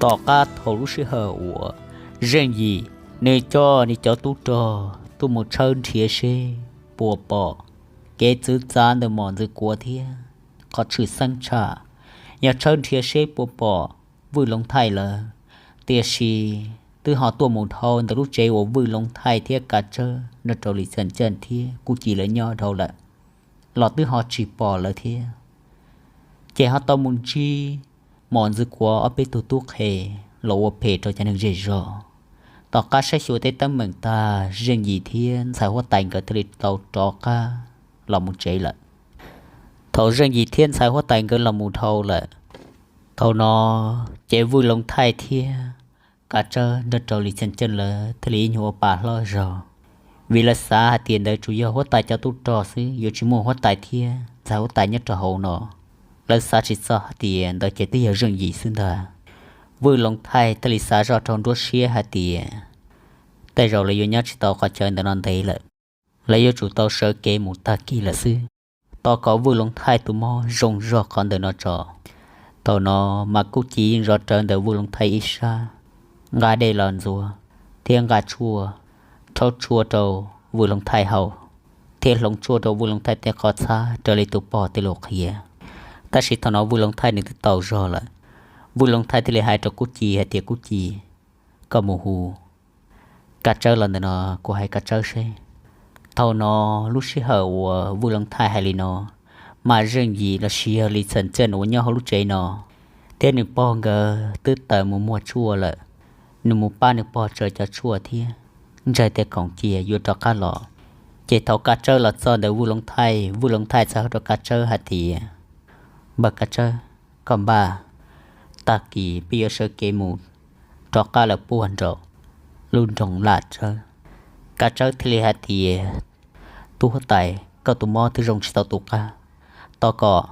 Tom qab thaum lub sij hawm uas Zeej Yim nws coj nws cov tub rog tuaj mus tshawb nrhiav seb puas pom kev txwv txav ntawm Mos Ntxwv Kuav thiab qhov tshwm xeeb tshaj yog tshawb nrhiav seb puas pom Vwj Loov Thaij lawm, tiam sis twb ho tuaj mus dhau ntawm lub tsev uas Vwj Loov Thaij thiab Kav Tsawb nrog rau Lis Xeem Ceej thiab Kuj Ci lawv nyob dhau lawm los twb ho tsis pom lawv thiab. Ces ho tau mus ntsib Mos Ntxwv Kuav ob peb tug tub qhe los ua phem rau cov neeg zej zog. Tom qab saib xyuas tej teeb meem tag, Zeej Yim thiab ntxhais huab tais nkawd thiaj li tau rov qab los mus tsev lawm. Thaum Zeej Yim thiab ntxhais huab tais nkawd los mus dhau lawm, thaum no ces Vwj Loov Thaij thiab Kav Tsawb nrog rau Lis Xeem Ceej lawv thiaj li ib nyuag ua pa hlob zog, vim lawv xav hais tias ntawd tsuas yog huab tais cov tub rog xwb, yuav tsis muaj huab tais thiab ntxhais huab tais nyob rau hauv no. Lawv xav tsis txog hais tias ntawd ces twb yog Zeej Yim xwb ntag. Vwj Loov Thaij thiaj li xav zoj rau nruab siab hais tias tej zaum lawv yuav nyob tsis tau qhov chaw ntawm no ntev lawm, lawv yuav tsum tau sawv kev mus tag kis lawm xwb. Tos kom Vwj Loov Thaij tus mob zoo zog qhov ntawm no tso. Thaum no mas Kuj Ci yeej zov rawv ntawm Vwj Loov Thaij ib sab, nqa dej los ntxuav thiab nqa tshuaj rhaub tshuaj rau Vwj Loov Thaij haus, thiab hloov tshuaj rau Vwj Loov Thaij tej qhov txhab raws li tus pog tej lus qhia. Tab sis thaum no Vwj Loov Thaij nws twb tau zog lawm. Vwj Loov Thaij thiaj li hais rau Kuj Ci hais tias, Kuj Ci, koj mus hu Kav Tsawb los ntawm no, kuv hais Kav Tsawb seb. Thaum no lub sij hawm uas Vwj Loov Thaij hais li no, mas Zeej Yim los sis yog Lis Xeem Ceej uas nyob hauv lub tsev no thiab nws pog nkawd twb tawm mus muag tshuaj lawm. Nws mus pab nws pog tsaws cov tshuaj thiab ntsaig tej khoom cia yuav rov qab los. Ces thaum Kav Tsawb los txog ntawm Vwj Loov Thaij, Vwj Loov Thaij txawm hais rau Kav Tsawb hais tias, Npawg Kav Tsawb, koj npaj, tag kis peb yuav sawv kev mus rov qab lawm puag nraum lub nroog Laj Tsawb. Kav Tsawb thiaj li hais tias, Tub huab tais, koj tus mob twb zoo tsis tau tus qab, tos kom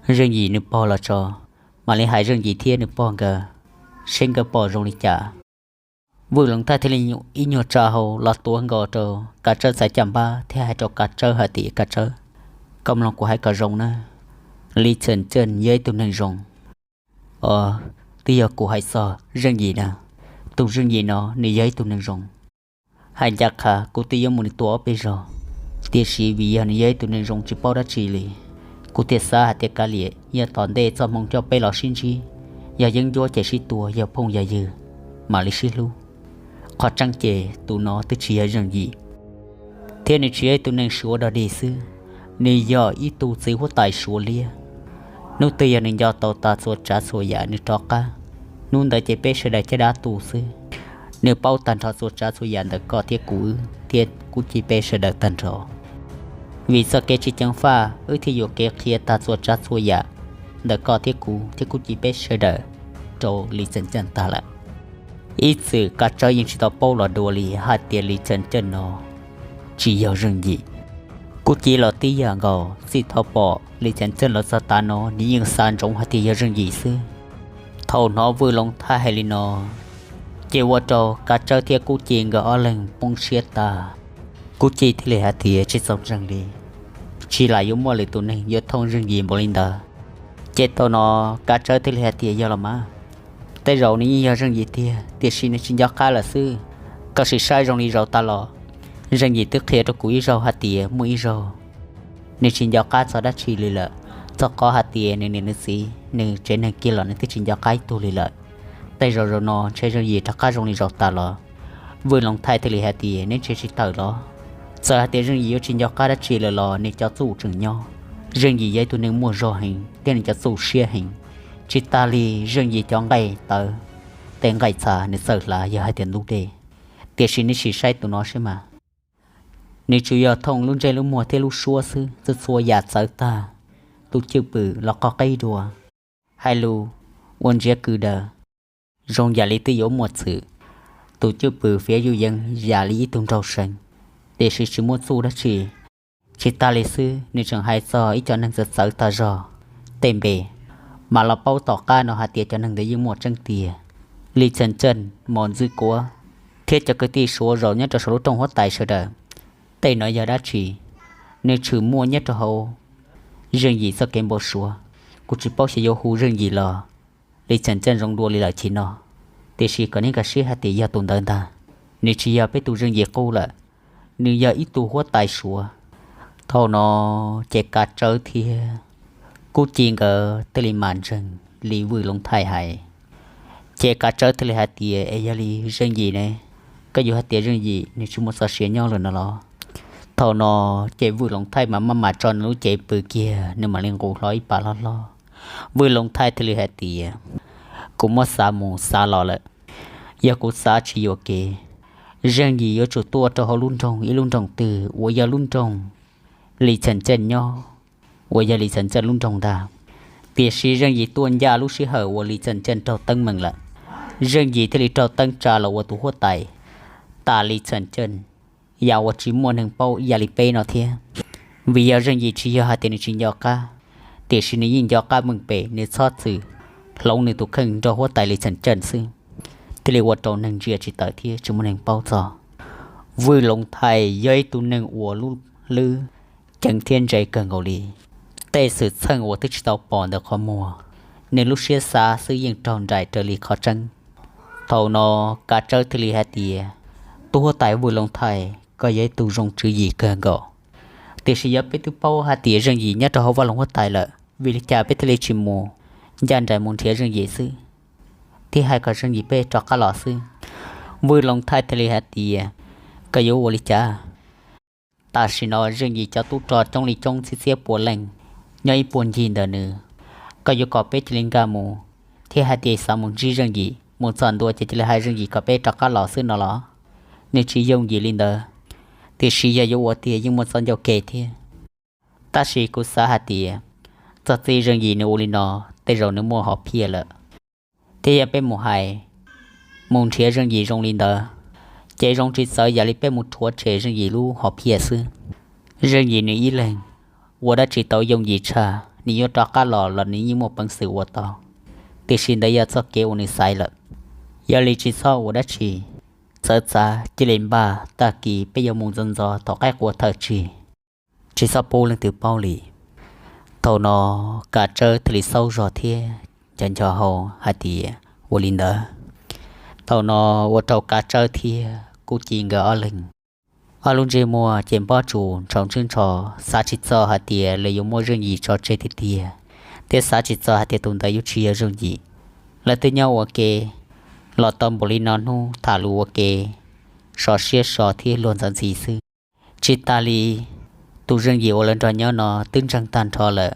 Zeej Yim nws pog los tso, mam li hais Zeej Yim thiab nws pog nkawd seb nkawd pom zoo li cas. Vwj Loov Thaij thiaj li ib nyuag tsa hau los tuav nkaus rau Kav Tsawb txhais caj npab thiab hais rau Kav Tsawb hais tias, Kav Tsawb, koj mloog kuv hais kom zoo na. Lis Xeem Ceej yog ib tug neeg zoo. Os, twb yog kuv hais txog Zeej Yim na. Tus Zeej Yim no nws yog ib tug neeg zoo. Hais ncaj qha kuv twb yuav mus nws tua ob peb zaug, tiam sis vim yog nws yog ib tug neeg zoo tsis paub dab tsi li, kuv thiaj xav hais tias kav liam, yog tom ntej txoj hmoo coj peb los sib ntsib, yog yeeb ncuab ces sib tua, yog phooj yog ywg mam li sib hlub. Qhov tseeb ces tus no twb tsis yog Zeej Yim, thiab nws tsis yog ib tug neeg Suav dog dig xwb, nws yog ib tug txiv huab tais Suav liab. Hnub twg yog nws nco tau tag txhua tsav txhua yam nws rov qab, hnub ntawd ces peb sawv daws caj dab tu xwb. Nws paub tag nrho txhua tsav txhua yam ntawm koj thiab kuv wb thiab Kuj Ci peb sawv daws tag nrho. Vim txoj kev tsis ceev faj wb thiaj yuam kev qhia tag txhua tsav txhua yam ntawm koj thiab kuv thiab Kuj Ci peb sawv daws rau Lis Xeem Ceej tag lawm. Ib txwm Kav Tsawb yeej tsis tau paub los dua li hais tias Lis Xeem Ceej no tsis yog Zeej Yim. Kuj Ci los tib yam nkaus, txij thaum pom Lis Xeem Ceej los txog tav no nws yeej xav ntsoov hais tias yog Zeej Yim xwb. Thaum hnov Vwj Loov Thaij hais li no, ces ua rau Kav Tsawb thiab Kuj Ci nkawd ob leeg poob siab tag. Kuj Ci thiaj li hais tias tsis txaus ntseeg li, tsis lam yuav muaj lwm tus neeg yuav thooj Zeej Yim npaum li ntawd. Ces thaum no Kav Tsawb thiaj li hais tias yog los mas, tej zaum nws yeej yog Zeej Yim tiag, tiam sis nws tsis nco qab lawm xwb. Koj sim saib zoo li zaum tas los, Zeej Yim twb qhia rau kuv ib zaug hais tias muaj ib zaug nws tsis nco qab txog dab tsi li lawm, txog qhov hais tias nws niam nws txiv nws tsev neeg kiag los nws twb tsis nco qab ib tug li lawm. Tej zaum zaum no ntshe Zeej Yim rov qab zoo li zaum tas los. Vwj Loov Thaij thiaj li hais tias neb ntshe tsis tawm los, txawm hais tias Zeej Yim yuav tsis nco qab dab tsi lawm los nws cov txuj tseem nyob. Zeej Yim yog ib tug neeg muaj zog heev thiab nws cov txuj siab heev, tsis tas li Zeej Yim cov nqaij tawv, tej nqaij txha nws txawj hlav yog hais tias ntub dej. Tiam sis neb sim saib tus no seb mas, nws tsuas yog thooj lub ntsej lub muag thiab lub suab xwb, txhua txhua yam txawv tag. Tus cwj pwm los qog qeb dua, hais lus ua ntsiav kws daws, zoo yam li twb yuav muaj txwm. Tus cwj pwm fiav yuj yeev yam li ib tug nraug seev, tiam sis tsis muaj txuj dab tsi. Tsis tas li xwb, nws tseem hais txog ib co neeg txawv txawv tag zog tej npe, mas los paub tom qab no hais tias cov neeg ntawd yeej muaj tseeb tiag. Lis Txheem Tseej, Mos Ntxwv Kuav, thiab cov kwv tij Suav zaum nyob rau saum lub rooj huab tais sawv daws, tej no yog dab tsi? Nws tshwm muaj nyob rau hauv Zeej Yim txoj kev npau suav. Kuv tsis paub xyov yuav hu Zeej Yim los Lis Txheem Tseej zoo dua li lawm tsis no. Tiam sis kom nej nkag siab hais tias yog tus ntawd ntag, nws tsis yog peb tus Zeej Yim qub lawm, nws yog ib tug huab tais Suav. Thaum no ces Kav Tsawb thiab Kub Ci nkawd thiaj li mam ntseeg li Vwj Loov Thaij hais. Ces Kav Tsawb thiaj li hais tias, Es yog li Zeej Yim ne? Koj yuav hais tias Zeej Yim nws tsis muaj txoj sia nyob lawm no los? Thaum no ces Vwj Loov Thaij mas maj mam tso nws lub cev pw kiag, nws mam li nqus hlo ib pas hlob hlob. Vwj Loov Thaij thiaj li hais tias, Kuv muab xav mus xav los lawm, yog kuv xav tsis yuam kev, Zeej Yim yuav tsum tuaj rau hauv lub nroog ib lub nroog twg uas yog lub nroog Lis Txheem Ceej nyob, uas yog Lis Txheem Ceej lub nroog ntag. Tiam sis Zeej Yim tuaj ncaj lub sij hawm uas Lis Txheem Ceej raug teeb meem lawm, Zeej Yim thiaj li raug teeb tsa los ua tus huab tais tas Lis Txheem Ceej, yam uas tsis muaj neeg paub ib yam li peb no thiab. Vim yog Zeej Yim tsis yog hais tias nws tsis nco qab, tiam sis nws yeej nco qab meej pem, nws txhob txwm hloov nws tus kheej nrog huab tais Lis Txheem Ceej xwb, thiaj li ua rau neeg ntsia tsis tawm thiab tsis muaj neeg paub txog. Vwj Loov Thaij yog ib tug neeg uas lub hlwb ceev thiab ntse kawg nkaus li. Tej xwm txheej uas twb tsis tau pom ntawm qhov muag, nws lub siab xav xwb yeej raug nraim raws li qhov tseeb. Thaum no Kav Tsawb thiaj li hais tias, Tub huab tais Vwj Loov Thaij, koj yog ib tug zoo tswv yim kawg nkaus, tiam sis yog peb twb paub hais tias Zeej Yim nyob rau hauv vaj loog huab tais lawm, vim li cas peb thiaj li tsis mus ncaj nraim mus nrhiav Zeej Yim xwb, thiab hais kom Zeej Yim peb rov qab los xwb? Vwj Loov Thaij thiaj li hais tias, Koj yuav ua li cas? Tam sim no Zeej Yim cov tub rog coob li coob txhiab txhiab pua leej nyob ib puag ncig ntawm nws, koj yuav kom peb cia li nkag mus thiab hais tias xav mus ntsib Zeej Yim, mus txog ntua ces cia li hais Zeej Yim kom peb rov qab los xwb no los? Nws tsis yooj yim li ntawd, tiam sis yog yuav ua tiag yeej muaj txoj ncauj ke thiab. Tab sis kuv xav hais tias txog txij Zeej Yim nws ua li no, tej zaum nws muaj hom phiaj lawm, thiab yog peb mus hais, mus nrhiav Zeej Yim zoo li ntawd, ces zoo tsis txawv yam li peb mus rhuav tshem Zeej Yim lub hom phiaj xwb. Zeej Yim nws ib leeg ua dab tsi tau yooj yim tshaj, nws yuav rov qab los los nws yeej muaj peev xwm ua tau, tiam sis ntawd yog txoj kev uas nws xaiv lawm. Yog li tsis txhob ua dab tsi, txawv txav cia li npaj, tag kis peb yuav mus ntxov ntxov thaum qaib qua thawj tsig, tsis txhob pub leej twg paub li. Thaum no Kav Tsawb thiaj li xaub zog thiab nco nco hau hais tias, Ua li ntawd. Thaum no ua rau Kav Tsawb thiab Kub Ci nkawd ob leeg, ob lub ntsej muag ces npob tsuas ntshaus ntswb ntsho, xav tsis txog hais tias lawv yuav muab Zeej Yim tso tseg tiag tiag, thiab xav tsis txog hais tias tus ntawd yuav tsis yog Zeej Yim. Lawv twb nyob ua ke los tau npaum li no hnub, tham lus ua ke, so siab so thiab luag ntxhi ntxhi xwb. Tsis tas li, tus Zeej Yim uas lawv nrog nyob no twb ntseeg tag nrho lawm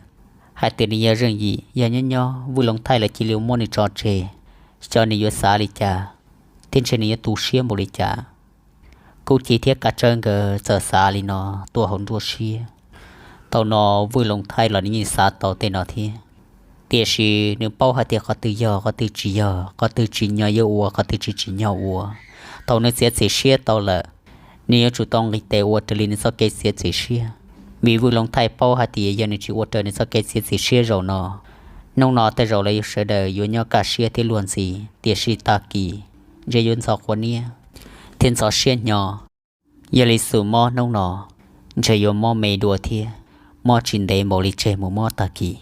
hais tias nws yog Zeej Yim, yog nyob nyob Vwj Loov Thaij lawv cia li muab nws tso tseg, xyov nws yuav xav li cas, thiab ntshe nws yuav tu siab npaum li cas. Kub Ci thiab Kav Tsawb nkawd txawm xav li no tuaj hauv nruab siab. Thaum no Vwj Loov Thaij los nws yeej xav tau tej no thiab, tiam sis nws paub hais tias qhov twg yog, qhov twg tsis yog, qhov twg tsim nyog yuav ua, qhov twg tsis tsim nyog ua. Thaum nws txiav txim siab tau lawm, nws yuav tsum tau nqis tes ua raws li nws txoj kev txiav txim siab, vim Vwj Loov Thaij paub hais tias yog nws tsis ua raws nws txoj kev txiav txim siab zaum no, hnub no tej zaum lawv sawv daws yuav nyob kaj siab thiab luag ntxhi, tiam sis tag kis ntshe yuav ntxhov quav niab thiab ntxhov siab hnyo. Yog li xus mob hnub no ntshe yuav mob me dua thiab, mob tsis ntev npaum li tseg mus mob tag kis.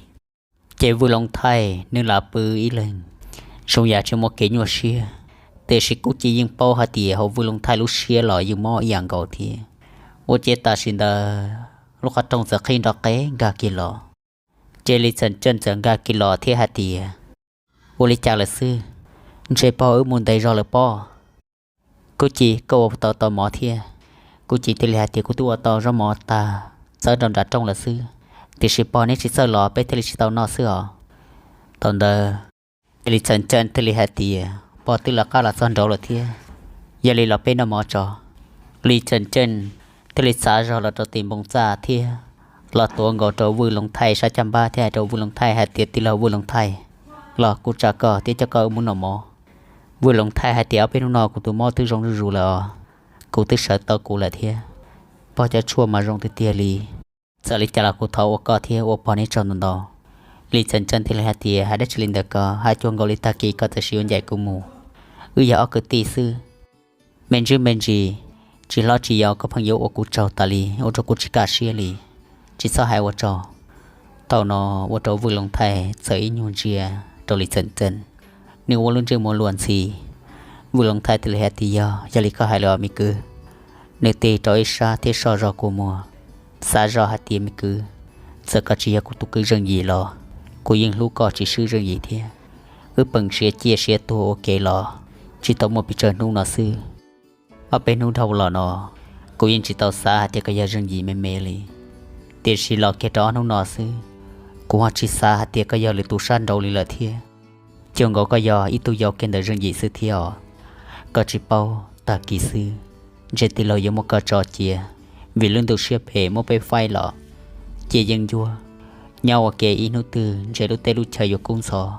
Ces Vwj Loov Thaij nws lam pw ib leeg, zoo yam tsis muaj kev nyuaj siab, tiam sis Kub Ci yeej paub hais tias hauv Vwj Loov Thaij lub siab los yeej mob ib yam nkaus thiab, ua ciav tam sim ntawd lub qhov rooj txawm qhib nrov qeb nkag kiag los. Ces Lis Txheem Ceej txawm nkag kiag los thiab hais tias, Ua li cas lawm xwb? Ntshe pog wb mus ntev zog lawm pob. Kub Ci, koj ua tau tau mov thiab? Kub Ci thiaj li hais tias, Kuv twb ua tau zaub mov tag, txawb rau nram rooj lawm xwb, tiam sis pog neb tsis txawj los peb thiaj li tsis tau noj xwb os. Thaum ntawd ces Lis Txheem Ceej thiaj li hais tias, Pog twb lawv qab los txog nraud lawm thiab, yog li los peb noj mov tso. Lis Txheem Ceej thiaj li txav zog los rau tim npoo txaj thiab los tuav nkaus rau Vwj Loov Thaij sab caj npab thiab hais rau Vwj Loov Thaij hais tias, Tij laug Vwj Loov Thaij, los kuv tsa koj thiab coj koj wb mus noj mov. Vwj Loov Thaij hais tias, Ob peb hnub no kuv tus mob twb zoo zuj zus lawm os, kuv twb sawv tau kuv lawm thiab, pog cov tshuaj mas zoo tiag tiag li. Txawm li cas los kuv thov ua koj thiab ua pog neb tsaug ntau ntau. Lis Txheem Ceej thiaj li hais tias, Hais dab tsi li ntawd ko, hais cuag nkaus li tag kis koj txawm sis yuav ncaim kuv mus. Wb yog ob kwv tij xwb, me ntsis me ntsis, tsis hlob tsis yau koj pheej yuav ua kuv tsaug tas li, ua rau kuv tsis kaj siab li, tsis txhob hais ua tsaug. Thaum no ua rau Vwj Loov Thaij txawm ib nyuag ntsia rau Lis Txheem Ceej, nws ua lub ntsej muag luag ntxhi, Vwj Looj Thaij thiaj li hais tias, Yog, yog li koj hais lawm os me kwv. Nws tig rau ib sab thiab soj zog kua muag, xav zoj hais tias, Me kwv, txawm koj tsis yog kuv tus kwv Zeej Yim los kuv yeej hlub koj tsis swb Zeej Yim thiab. Wb peem siav ciaj siav tuag ua ke los tsis tau muaj pes tsawg hnub no xwb. Ob peb hnub dhau los no kuv yeej tsis tau xav hais tias koj yog Zeej Yim me me li, tiam sis los kiag rau ob hnub no xwb, kuv ho tsis xav hais tias koj yog lwm tus sab nraud li lawm thiab. Cuag nkaus koj yog ib tug yau kiag ntawm Zeej Yim xwb thiab os. Koj tsis paub, tag kis xwb ntshe tij laug yuav muab koj tso cia, vim lub ntuj siab phem muab peb faib los cia yeeb ncuab. Nyob ua ke ib hnub twg ntshe lub teb lub chaw yuav kub ntxhov,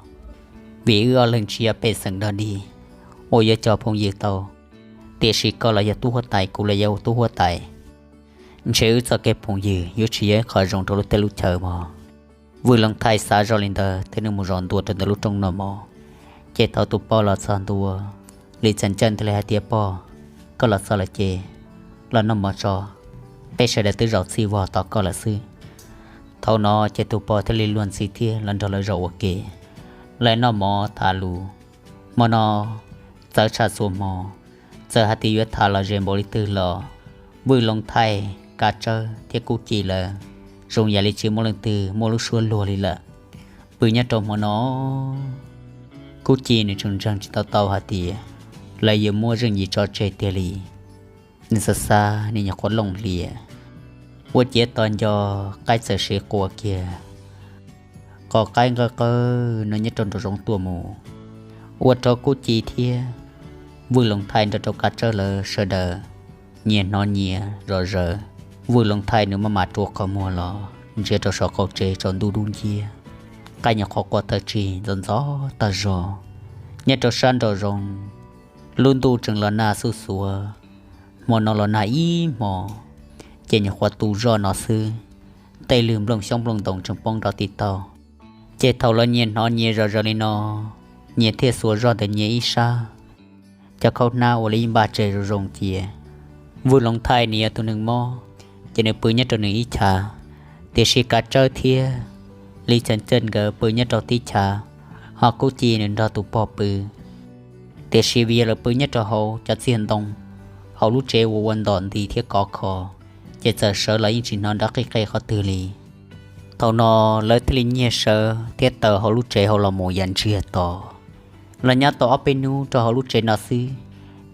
vim wb ob leeg tsis yog pej xeem dog dig uas yuav cog phooj ywg tau. Tiam sis koj los yog tub huab tais, kuv los yog tub huab tais, ntshe wb txoj kev phooj ywg yuav tsis yog ib qho zoo rau lub teb lub chaw mog. Vwj Looj Thaij xav zoj li ntawd thiab nws mus zaum ntua rau ntawm lub rooj noj mov. Ces thaum tus pog los txog ntua, Lis Txhiaj Ntxawj thiaj li hais tias, Pog, koj los txog lawm ces los noj mov tso, peb sawv daws twb zaum txhij vog tos koj lawm xwb. Thaum no ces tus pog thiaj li luag ntxhi thiab los nrog lawv zaum ua ke. Lawv noj mov tham lus, hmo no txawv tshaj txhua hmo, txawm hais tias yuav tham los ze npaum li twg los Vwj Looj Thaij, Kav Tsawb thiab Kub Ci lawv zoo yam li tsis muaj leej twg muaj lub suab luag li lawm. Pw nyob rau hmo no, Kub Ci nws tseem ntseeg tsis tau tau hais tias lawv yuav muab Zeej Yim tso tseg tiag li. Nws xav xav nws nyuam qhuav looj hlias, ua ciav tos nco qaib txawm siv quas kiag. Qhov qaib nqawj qawj no nyob rau nraum zoov tuaj mus, ua rau Kub Ci thiab Vwj Looj Thaij nrog rau Kav Tsawb lawv sawv daws nyias hnov nyias zom zaws. Vwj Looj Thaij nws maj mam rua qhov muag los ntsia rau saum qaum tsev tsaus ntuj dub nciab, qaib nyuam qhuav quas tawg tsis ntxov ntxov tag zog. Nyob rau sab nraum zoov, lub ntuj tseem los nag xuj xuav, hmo no los nag ib hmo, ces nyuam qhuav tu zoj no xwb, tej lwg nplooj xyoob nplooj ntoos tseem poob nrov tib taug. Ces thaum lawv nyias hnov nyias zom zaws li no, nyias thiaj xuas zog ntawm nyias ib sab, cov khaub hnab ua li ib npaj tseg zoo zoo cia. Vwj Looj Thaij nws yog tus neeg mob, ces nws pw nyob rau nws ib chav, tiam sis Kav Tsawb thiab Lis Txhiaj Ntxawj nkawd pw nyob rau tib chav, ho Kub Ci nws nrog tus pog pw. Tiam sis vim yog lawv pw nyob rau hauv cov txiag ntoo, hauv lub tsev uas ua ntom nti thiab kov kho, ces txawm sawv los yeej tsis hnov nrov qij qe qhov twg li. Thaum no lawv thiaj li nyiag sawv thiab tawm hauv lub tsev hauv los mus yam ntsiag to. Los nyob tau ob peb hnub rau hauv lub tsev no xwb,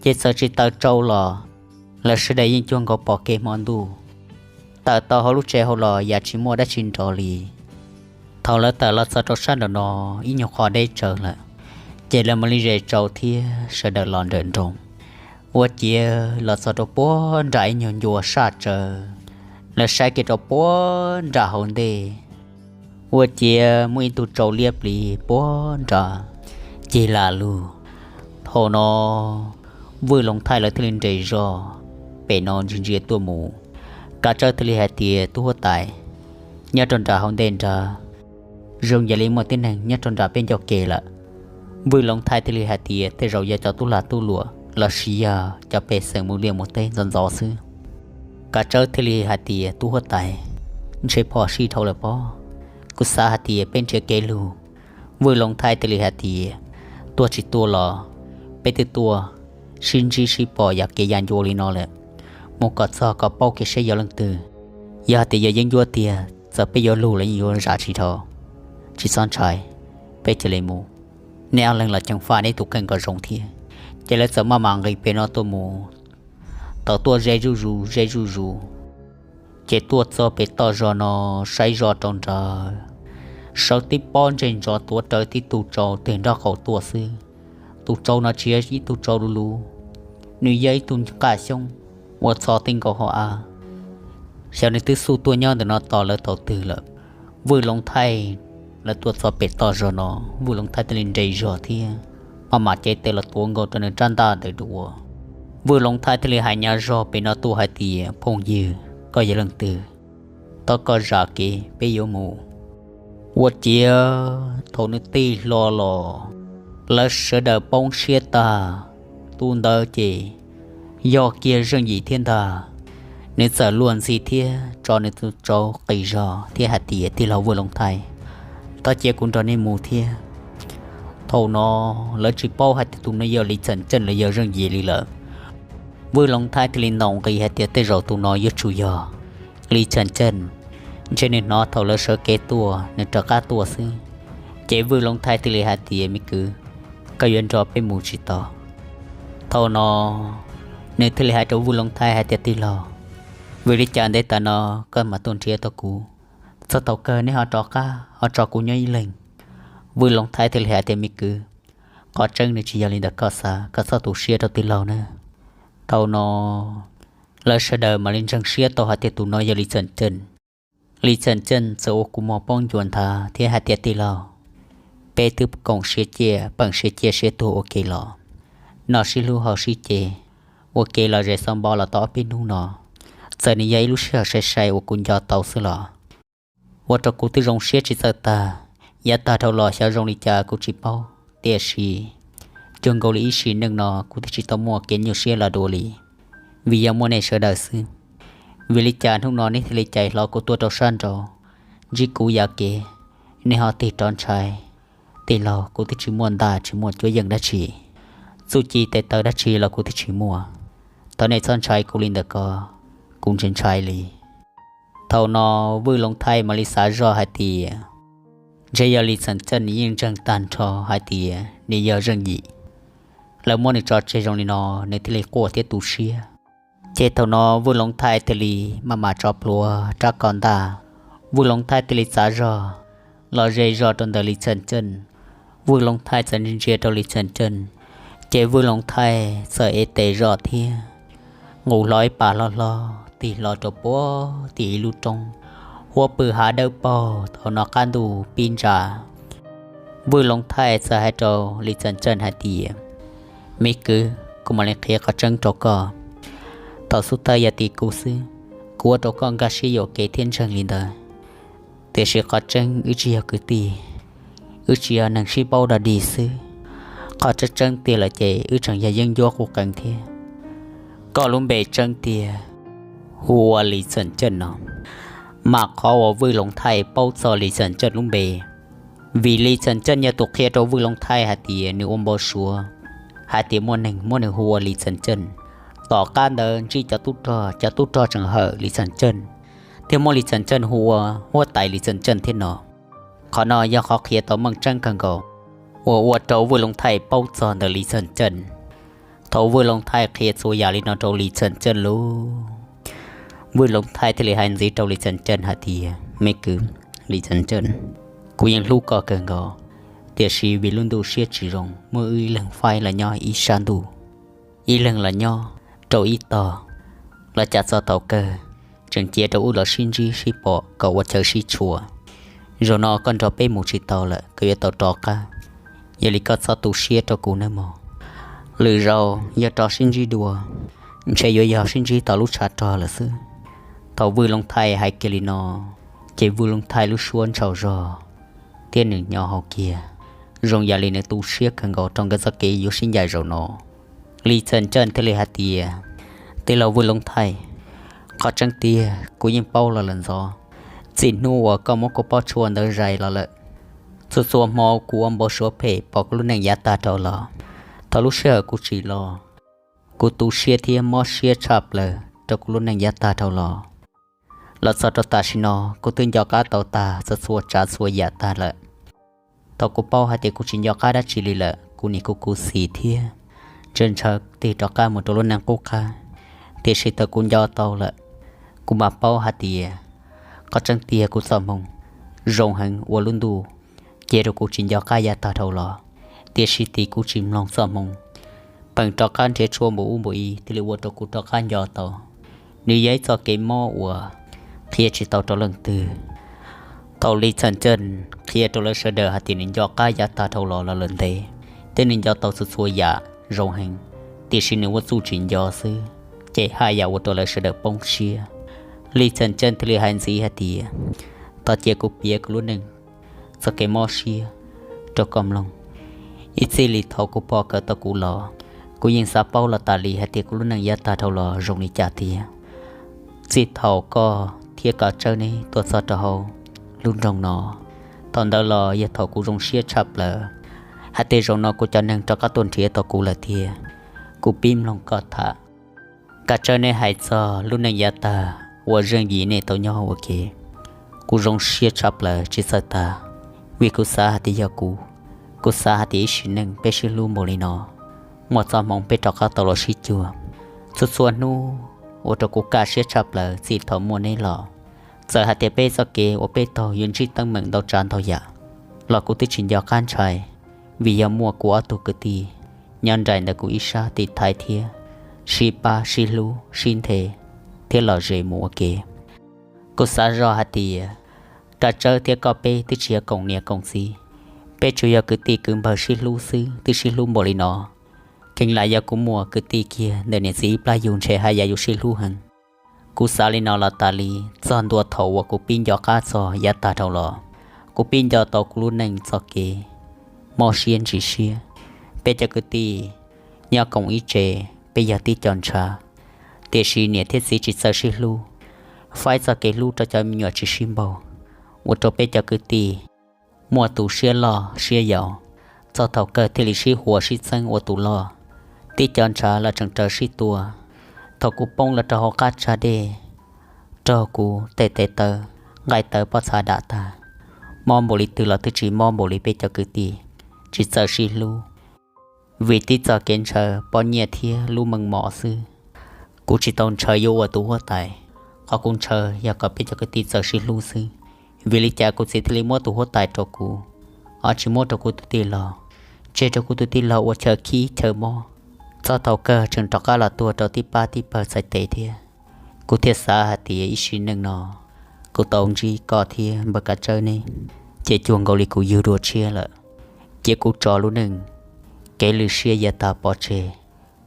ces txawm tsis tawm tsau los lawv sawv daws yeej cuag nkaus pom kev hmo ntuj. Tawm tau hauv lub tsev hauv los yam tsis muaj dab tsi nrov li. Thaum lawv tawm los txog rau sab nraum no, ib nyuag qhov deb tsawv lawm, ces lawv mam li zes tsau thiab sawv daws los nrawm nroos. Ua ciav los txog rau puag nram ib nyuag ncua saj tsawv, lawv saib kiag rau puag nram hauv ntej, ua ciav muaj ib tug tsau liab pliv puag nrad cig lam lug. Thaum no Vwj Looj Thaij lawv thiaj li nres zog pem no ntsia ntsia tuaj mus. Kav Tsawb thiaj li hais tias, Tub huab tais, nyob rau nram hauv ntej nrad zoo yam li muaj tib neeg nyob rau nram peb ncauj ke lawm. Vwj Looj Thaij thiaj li hais tias, Tej zaum yog cov tub lag tub luam los sis yog cov pej xeem mus liaj mus teb ntxov ntxov xwb. Kav Tsawb thiaj li hais tias, Tub huab tais, ntshe phom sij dhau lawm pob. Kuv xav hais tias peb nrhiav kev lug. Vwj Looj Thaij thiaj li hais tias, Tuaj tsis tuaj los peb twb tuaj sib ntsib sib pom yam kev ya ncua li no lawm, mus kom txog kom paub kev seb yog leej twg. Yog hais tias yog yeeb ncuab tiag, txawm peb yuav lug los yeej yuav zam tsis dhau. Tsis txhob ntshai, peb cia li mus. Nej ob leeg los ceev faj nej tus kheej kom zoo thiab. Ces lawv txawm maj mam nqis pem no tuaj mus. Thaum tuaj ze zuj zus ze zuj zus, ces tuaj txog pem toj zog no, saib zoj rau nrad, sawv tib pob ntsej ntxov tuav rawv tib tug tsau tes nraub qaum tuaj xwb. Tus tsau no tsis yog ib tug tsau luv luv, nws yog ib tug nqaj xyoob uas txho tib nkaus hauv av. Xyov nws twb xub tuaj nyob ntawm no tos lawv thaum twg lawm. Vwj Looj Thaij lawv tuaj txog pem toj zog no, Vwj Looj Thaij thiaj li nres zog thiab maj mam cev tes los tuav nkaus rau nws rab ntaj ntawd dua. Vwj Looj Thaij thiaj li hais nyab zog pem no tuaj hais tias, Phooj ywg, koj yog leej twg? Thov koj zam kev, peb yuav mus. Ua ciav thaum nws tig hlo los, lawv sawv daws poob siab tag. Tus ntawd ces yog kiag Zeej Yim thiab ntag. Nws txawm luag ntxhi thiab tso nws tus tsau qis zog thiab hais tias, Tij laug Vwj Looj Thaij, thov cia kuv nrog nej mus thiab. Thaum no lawv tsis paub hais tias tus no yog Lis Txheem Ceej los yog Zeej Yim li lawm. Vwj Loov Thaib thiaj li ntaus nqi hais tias tej zaum tus no yuav tsum yog Lis Txheem Ceej, ntshe nws hnov thaum lawv sawv kev tuaj nws rov qab tuaj xwb. Ces Vwj Loov Thaib thiaj li hais tias, me kwv, koj yuav nrog peb mus tsis tau. Thaum no nws thiaj li hais rau Vwj Loov Thaib hais tias, tij laug, vim li cas ntev tas no koj mam tuaj nrhiav tau kuv? Txog thaum kawg neb ho rov qab ho tso kuv nyob ib leeg? Vwj Loov Thaib thiaj li hais tias, me kwv, qhov tseeb nws tsis yog li ntawd, koj xav, koj txhob tu siab rau tij laug na. Thaum no lawv sawv daws mam li ntseeg siab tau hais tias tus no yog Lis Txheem Ceej. Lis Txheem Ceej txawm ua kua muag poob ncua nthav thiab hais tias, tij laug, peb twb koom siab ciaj, peem siab ciaj siab tuag ua ke los, noj sib hlub haus sib ce ua ke los ze xov npo los tau ob peb hnub no. Txawm nws yog ib lub sij hawm sai sai uas kuv nco tau xwb los ua rau kuv twb zoo siab tsis txawj tag. Yav tag dhau los xyov zoo li cas kuv tsis paub, tiam sis cuag nkaus li ib sim neej no kuv twb tsis tau muaj kev nyuaj siab los dua li, vim yog muaj nej sawv daws xwb. Vim li cas hnub no neb thiaj li cais hlo kuv tuaj rau sab nraud ntsib kuv yav kev, nej ho tig rov ntshai? Tij laug, kuv twb tsis muaj ntaj tsis muaj cuab yeej dab tsi, txuj ci tes taw dab tsi los kuv twb tsis muaj. Thov nej txhob ntshai kuv li ntawm ko, kuv ntshai ntshai li. Thaum no Vwj Loov Thaib mam li xav zoj hais tias, ntshe yog Lis Txheem Ceej nws yeej ntseeg tag nrho hais tias nws yog Zeej Yim, lawv muab nws tso tseg zoo li no, nws thiaj li quaj thiab tu siab. Ces thaum no Vwj Loov Thaib thiaj li maj mam tso plhuav rab ko ntaj. Vwj Loov Thaib thiaj li txav zog los ze zog rau ntawm Lis Txheem Ceej. Vwj Loov Thaib txawm ntsia ntsia rau Lis Txheem Ceej, ces Vwj Loov Thaib txawm ev tes zoj thiab nqus hlo ib pas hlob hlob tig hlo rau puag tim ib lub roob, huab pw hav dawb paug. Thaum no qab ntuj pib ntsa, Vwj Loov Thaib txawm hais rau Lis Txheem Ceej hais tias, me kwv, kuv mam li qhia qhov tseeb rau koj. Thaum xub thawj yog tim kuv xwb, kuv ua rau koj nkag siab yuam kev thiab ntseeg li ntawd, tiam sis qhov tseeb wb tsis yog kwv tij, wb tsis yog neeg sib paub dog dig xwb. Qhov tseeb tseeb tiag lawm ces wb tseem yog yeeb ncuab qub qees thiab. Koj lub npe tseeb tiag hu ua Lis Txheem Ceej no. Mas qhov uas Vwj Loov Thaib paub txog Lis Txheem Ceej lub npe, vim Lis Txheem Ceej yog tus qhia rau Vwj Loov Thaib hais tias nws ua npau suav hais tias muaj neeg muab nws hu ua Lis Txheem Ceej. Tom qab ntawd ntsib cov tub rog, cov tub rog tseem hawm Lis Txheem Ceej thiab muab Lis Txheem Ceej hu ua huab tais Lis Txheem Ceej thiab no. Qhov no yog qhov qhia tau meej tseeb kawg nkaus uas ua rau Vwj Loov Thaib paub txog ntawm Lis Txheem Ceej. Thaum Vwj Loov Thaib qhia txhua yam li no rau Lis Txheem Ceej lawm, Vwj Loov Thaib thiaj li hais ntxiv rau Lis Txheem Ceej hais tias, me kwv Lis Txheem Ceej, kuv yeej hlub koj kawg nkaus, tiam sis vim lub ntuj siab tsis zoo muab wb ib leeg faib los nyob ib sab ntuj, ib leeg los nyob rau ib tog, los cas txog thaum kawg tseem cia rau wb los sib ntsib sib pom kom ua chaw sib tshua. Zaum no koj nrog peb mus tsis tau lawm, koj yuav tau rov qab. Yog li koj txhob tu siab rau kuv nawb mog. Lwm zaus yog rov sib ntsib dua, ntshe yuav yog sib ntsib tom lub tshav rog lawm xwb. Thaum Vwj Loov Thaib hais kiag li no, ces Vwj Loov Thaib lub suab ntshaus zog thiab nws nyo hau kiag, zoo yam li nws tu siab kawg nkaus rau nkawd txoj kev yuav sib ncaim zaum no. Lis Txheem Ceej thiaj li hais tias, tij laug Vwj Loov Thaib, qhov tseeb tiag kuv yeej paub los lawm ntxov, txij hnub uas koj muab kuv pob tsuas ntawd zais los lawm, txhua txhua hmo kuv ua npau suav phem pom kuv lub neej yav tag dhau los. Thaum lub sij hawm kuv tsim los, kuv tu siab thiab mob siab tshaj plaws rau kuv lub neej yav tag dhau los. Los txog rau tam sim no kuv twb nco qab tau tag txhua txhua tsav txhua yam tag lawm. Thaum kuv paub hais tias kuv tsis nco qab dab tsi li lawm, kuv nim kuv khuv xim thiab ntshaw ntshaw tig rov qab mus rau lub neej qub qab. Tiam sis thaum kuv nco tau lawm, kuv mam paub hais tias qhov tseeb tiag kuv txoj hmoo zoo heev ua lub ntuj cia rau kuv tsis nco qab yav tag dhau los. Tiam sis tim kuv tsis mloog txoj hmoo, peem rov qab nrhiav tshuaj npaum ub npaum ib thiaj li ua rau kuv rov qab nco tau. Nws yog ib txoj kev mob uas qhia tsis tau rau leej twg. Thaum Lis Txheem Ceej qhia rau lawv sawv daws hais tias nws nco qab yav tag dhau los los lawm ntev, thiab nws nco tau txhua txhua yam zoo heev, tiam sis nws ua txuj tsis nco xwb, ces haj yam ua rau lawv sawv daws poob siab. Lis Txheem Ceej thiaj li hais ntxiv hais tias, thov cia kuv piav kuv lub neej txoj kev mob siab rau koj mloog. Ib txij li thaum kuv pog kawm tau kuv los, kuv yeej xav paub los tas li hais tias kuv lub neej yav tag dhau los zoo li cas tiag. Txij thaum koj thiab Kav Tsawb neb tuaj txog rau hauv lub nroog no, thaum ntawd los yog thaum kuv zoo siab tshaj plaws, Hais tias zaum no kuv cov neeg rov qab tuaj nrhiav tau kuv lawm tiag, kuv pib mloog koj tham. Kav tsawb nej hais txog lub neej yav tag uas zeej yim nej tau nyob ua ke, kuv zoo siab tshaj plaws tsis txawj tag, vim kuv xav hais tias yog kuv, kuv xav hais tias ib sim neej peb sib hlub npaum li no, muaj txoj hmoov peb rov qab tau los sib cuag. Txhua txhua hnub ua rau kuv kaj siab tshaj plaws txij thaum muaj neb los. Txawm hais tias peb txoj kev uas peb taug yuav ntsib teeb meem ntau tsav ntau yam, los kuv twb tsis nco qab ntshai, vim yog muaj kuv ob tug kwv tij nyob nraim ntawm kuv ib sab tiv thaiv thiab sib pab sib hlub sib nthe thiab lom zem mus ua ke. Kuv xav zoj hais tias Kav Tsawb thiab koj peb twb tsis yog koom niam koom txiv, peb tsuas yog kwv tij kwv npawg sib hlub xwb twb sib hlub npaum li no. Kheev lam yog kuv muaj kwv tij kiag ntawm niam txiv ib plab yug ntshe haj yam yuav sib hlub heev. Kuv xav li no los tas li, txog ntua thaum uas kuv pib nco qab txog yav tag dhau los, kuv pib nco tau kuv lub neej txoj kev mob siab ntsim siab. Peb cov kwv tij nyob koom ib tsev, peb yog tib co ntshav, tiam sis niam thiab txiv tsis txawj sib hlub, faib txoj kev hlub rau cov me nyuam tsis sib npaug, ua rau peb cov kwv tij muaj tus siab loj siab yau, txog thaum kawg thiaj li sib huas sib txeeb ua tus loj. Tib co ntshav los tseem raws sib tua. Thaum kuv poob los rau hauv qab tsag dej, raug kuv tej tes taw, nqaij tawv pob txha dam tag, mob npaum li twg los twb tsis mob npaum li peb cov kwv tij tsis txawj sib hlub. Vim tib txoj kev ntshaw pob nyiaj thiab lub meej mom xwb, kuv tsis tau ntshaw yuav ua tus huab tais. Qhov kuv ntshaw yog kom peb cov kwv tij txawj sib hlub xwb. Vim li cas kuv txiv thiaj li muab tus huab tais rau kuv, ho tsis muab rau kuv tus tij laug, tseg rau kuv tus tij laug ua chaw khib chaw mob, txog thaum kawg tseem rov qab los tuag rau tib pab tib pawg txhais tes thiab. Kuv thiaj xav hais tias ib sim neej no kuv tau ntsib koj thiab npawg Kav Tsawb neb, ces cuag nkaus li kuv yug dua tshiab lawm. Cia kuv tso lub neej, kev lwj siab yav tag pov tseg.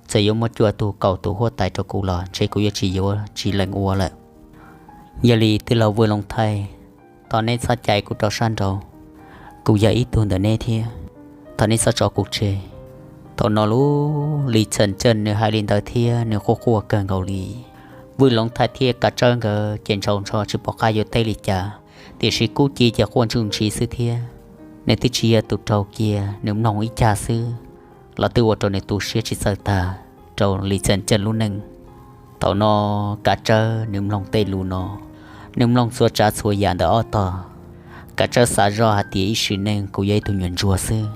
Txawm yuav muaj cuaj tug kaum tus huab tais rau kuv los ntshe kuv yuav tsis yuav tsis lees ua lawm. Yog li tij laug Vwj Loov Thaij, thov neb txhob cais kuv rau sab nraud, kuv yog ib tug ntawm neb thiab, thov neb txhob tso kuv tseg. Thaum no lub Lis Txham Ceej nws hais li ntawd thiab nws quaj quaj kawg nkaus li. Vwj Loov Thaij thiab Kav Tsawb nkawd ces ntshau ntsho tsis pom qab yuav teb li cas, tiam sis Kub Ci ces quaj ntsuj ntsiv xwb thiab. Nws twb tsis yog tus raug kiag, nws mloog ib cag xwb los twb ua rau nws tu siab tsis txawj tag rau Lis Txham Ceej lub neej. Thaum no Kav Tsawb nws mloog tej lus no, nws mloog txhua tsav txhua yam ntawm ob tog. Kav Tsawb xav zoj hais tias ib sim neej kuv yog ib tug nyuam ntsuag xwb,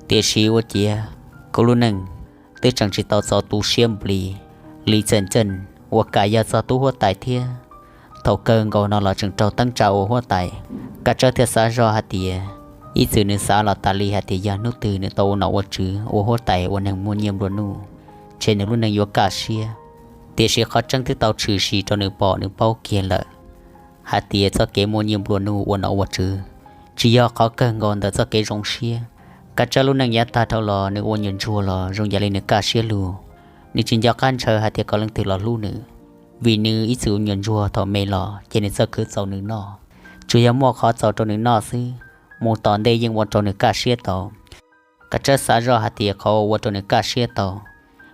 tiam sis ua ciav kuv lub neej twb tseem tsis tau txaus tu siab npaum li Lis Txham Ceej uas kam yog txog tub huab tais thiab. Thaum kawg nkaus no los tseem raug teeb tsa ua huab tais. Kav Tsawb thiaj xav zoj hais tias ib txwm nws xav los tas li hais tias yog hnub twg nws tau ua nom ua tswv ua huab tais ua neeg muaj nyiaj nplua nuj, ntshe nws lub neej yuav kaj siab. Tiam sis qhov tseeb twb tau tshwm sim rau nws pom nws paub kiag lawm hais tias txoj kev muaj nyiaj nplua nuj ua nom ua tswv tsis yog qhov kawg nkaus ntawm txoj kev zoo siab. Kav Tsawb lub neej yav tag dhau los nws ua nyuam ntsuag los zoo yam li nws kaj siab lug. Nws tsis nco qab ntshaw hais tias kom leej twg los hlub nws, vim nws ib txwm ua nyuam ntsuag thaum me los ces nws txawj khwv txaus nws noj, tsuas yog muaj qhov txaus rau nws noj xwb, mus tom ntej yeej ua rau nws kaj siab tau. Kav Tsawb xav zoj hais tias qhov uas ua rau nws kaj siab tau,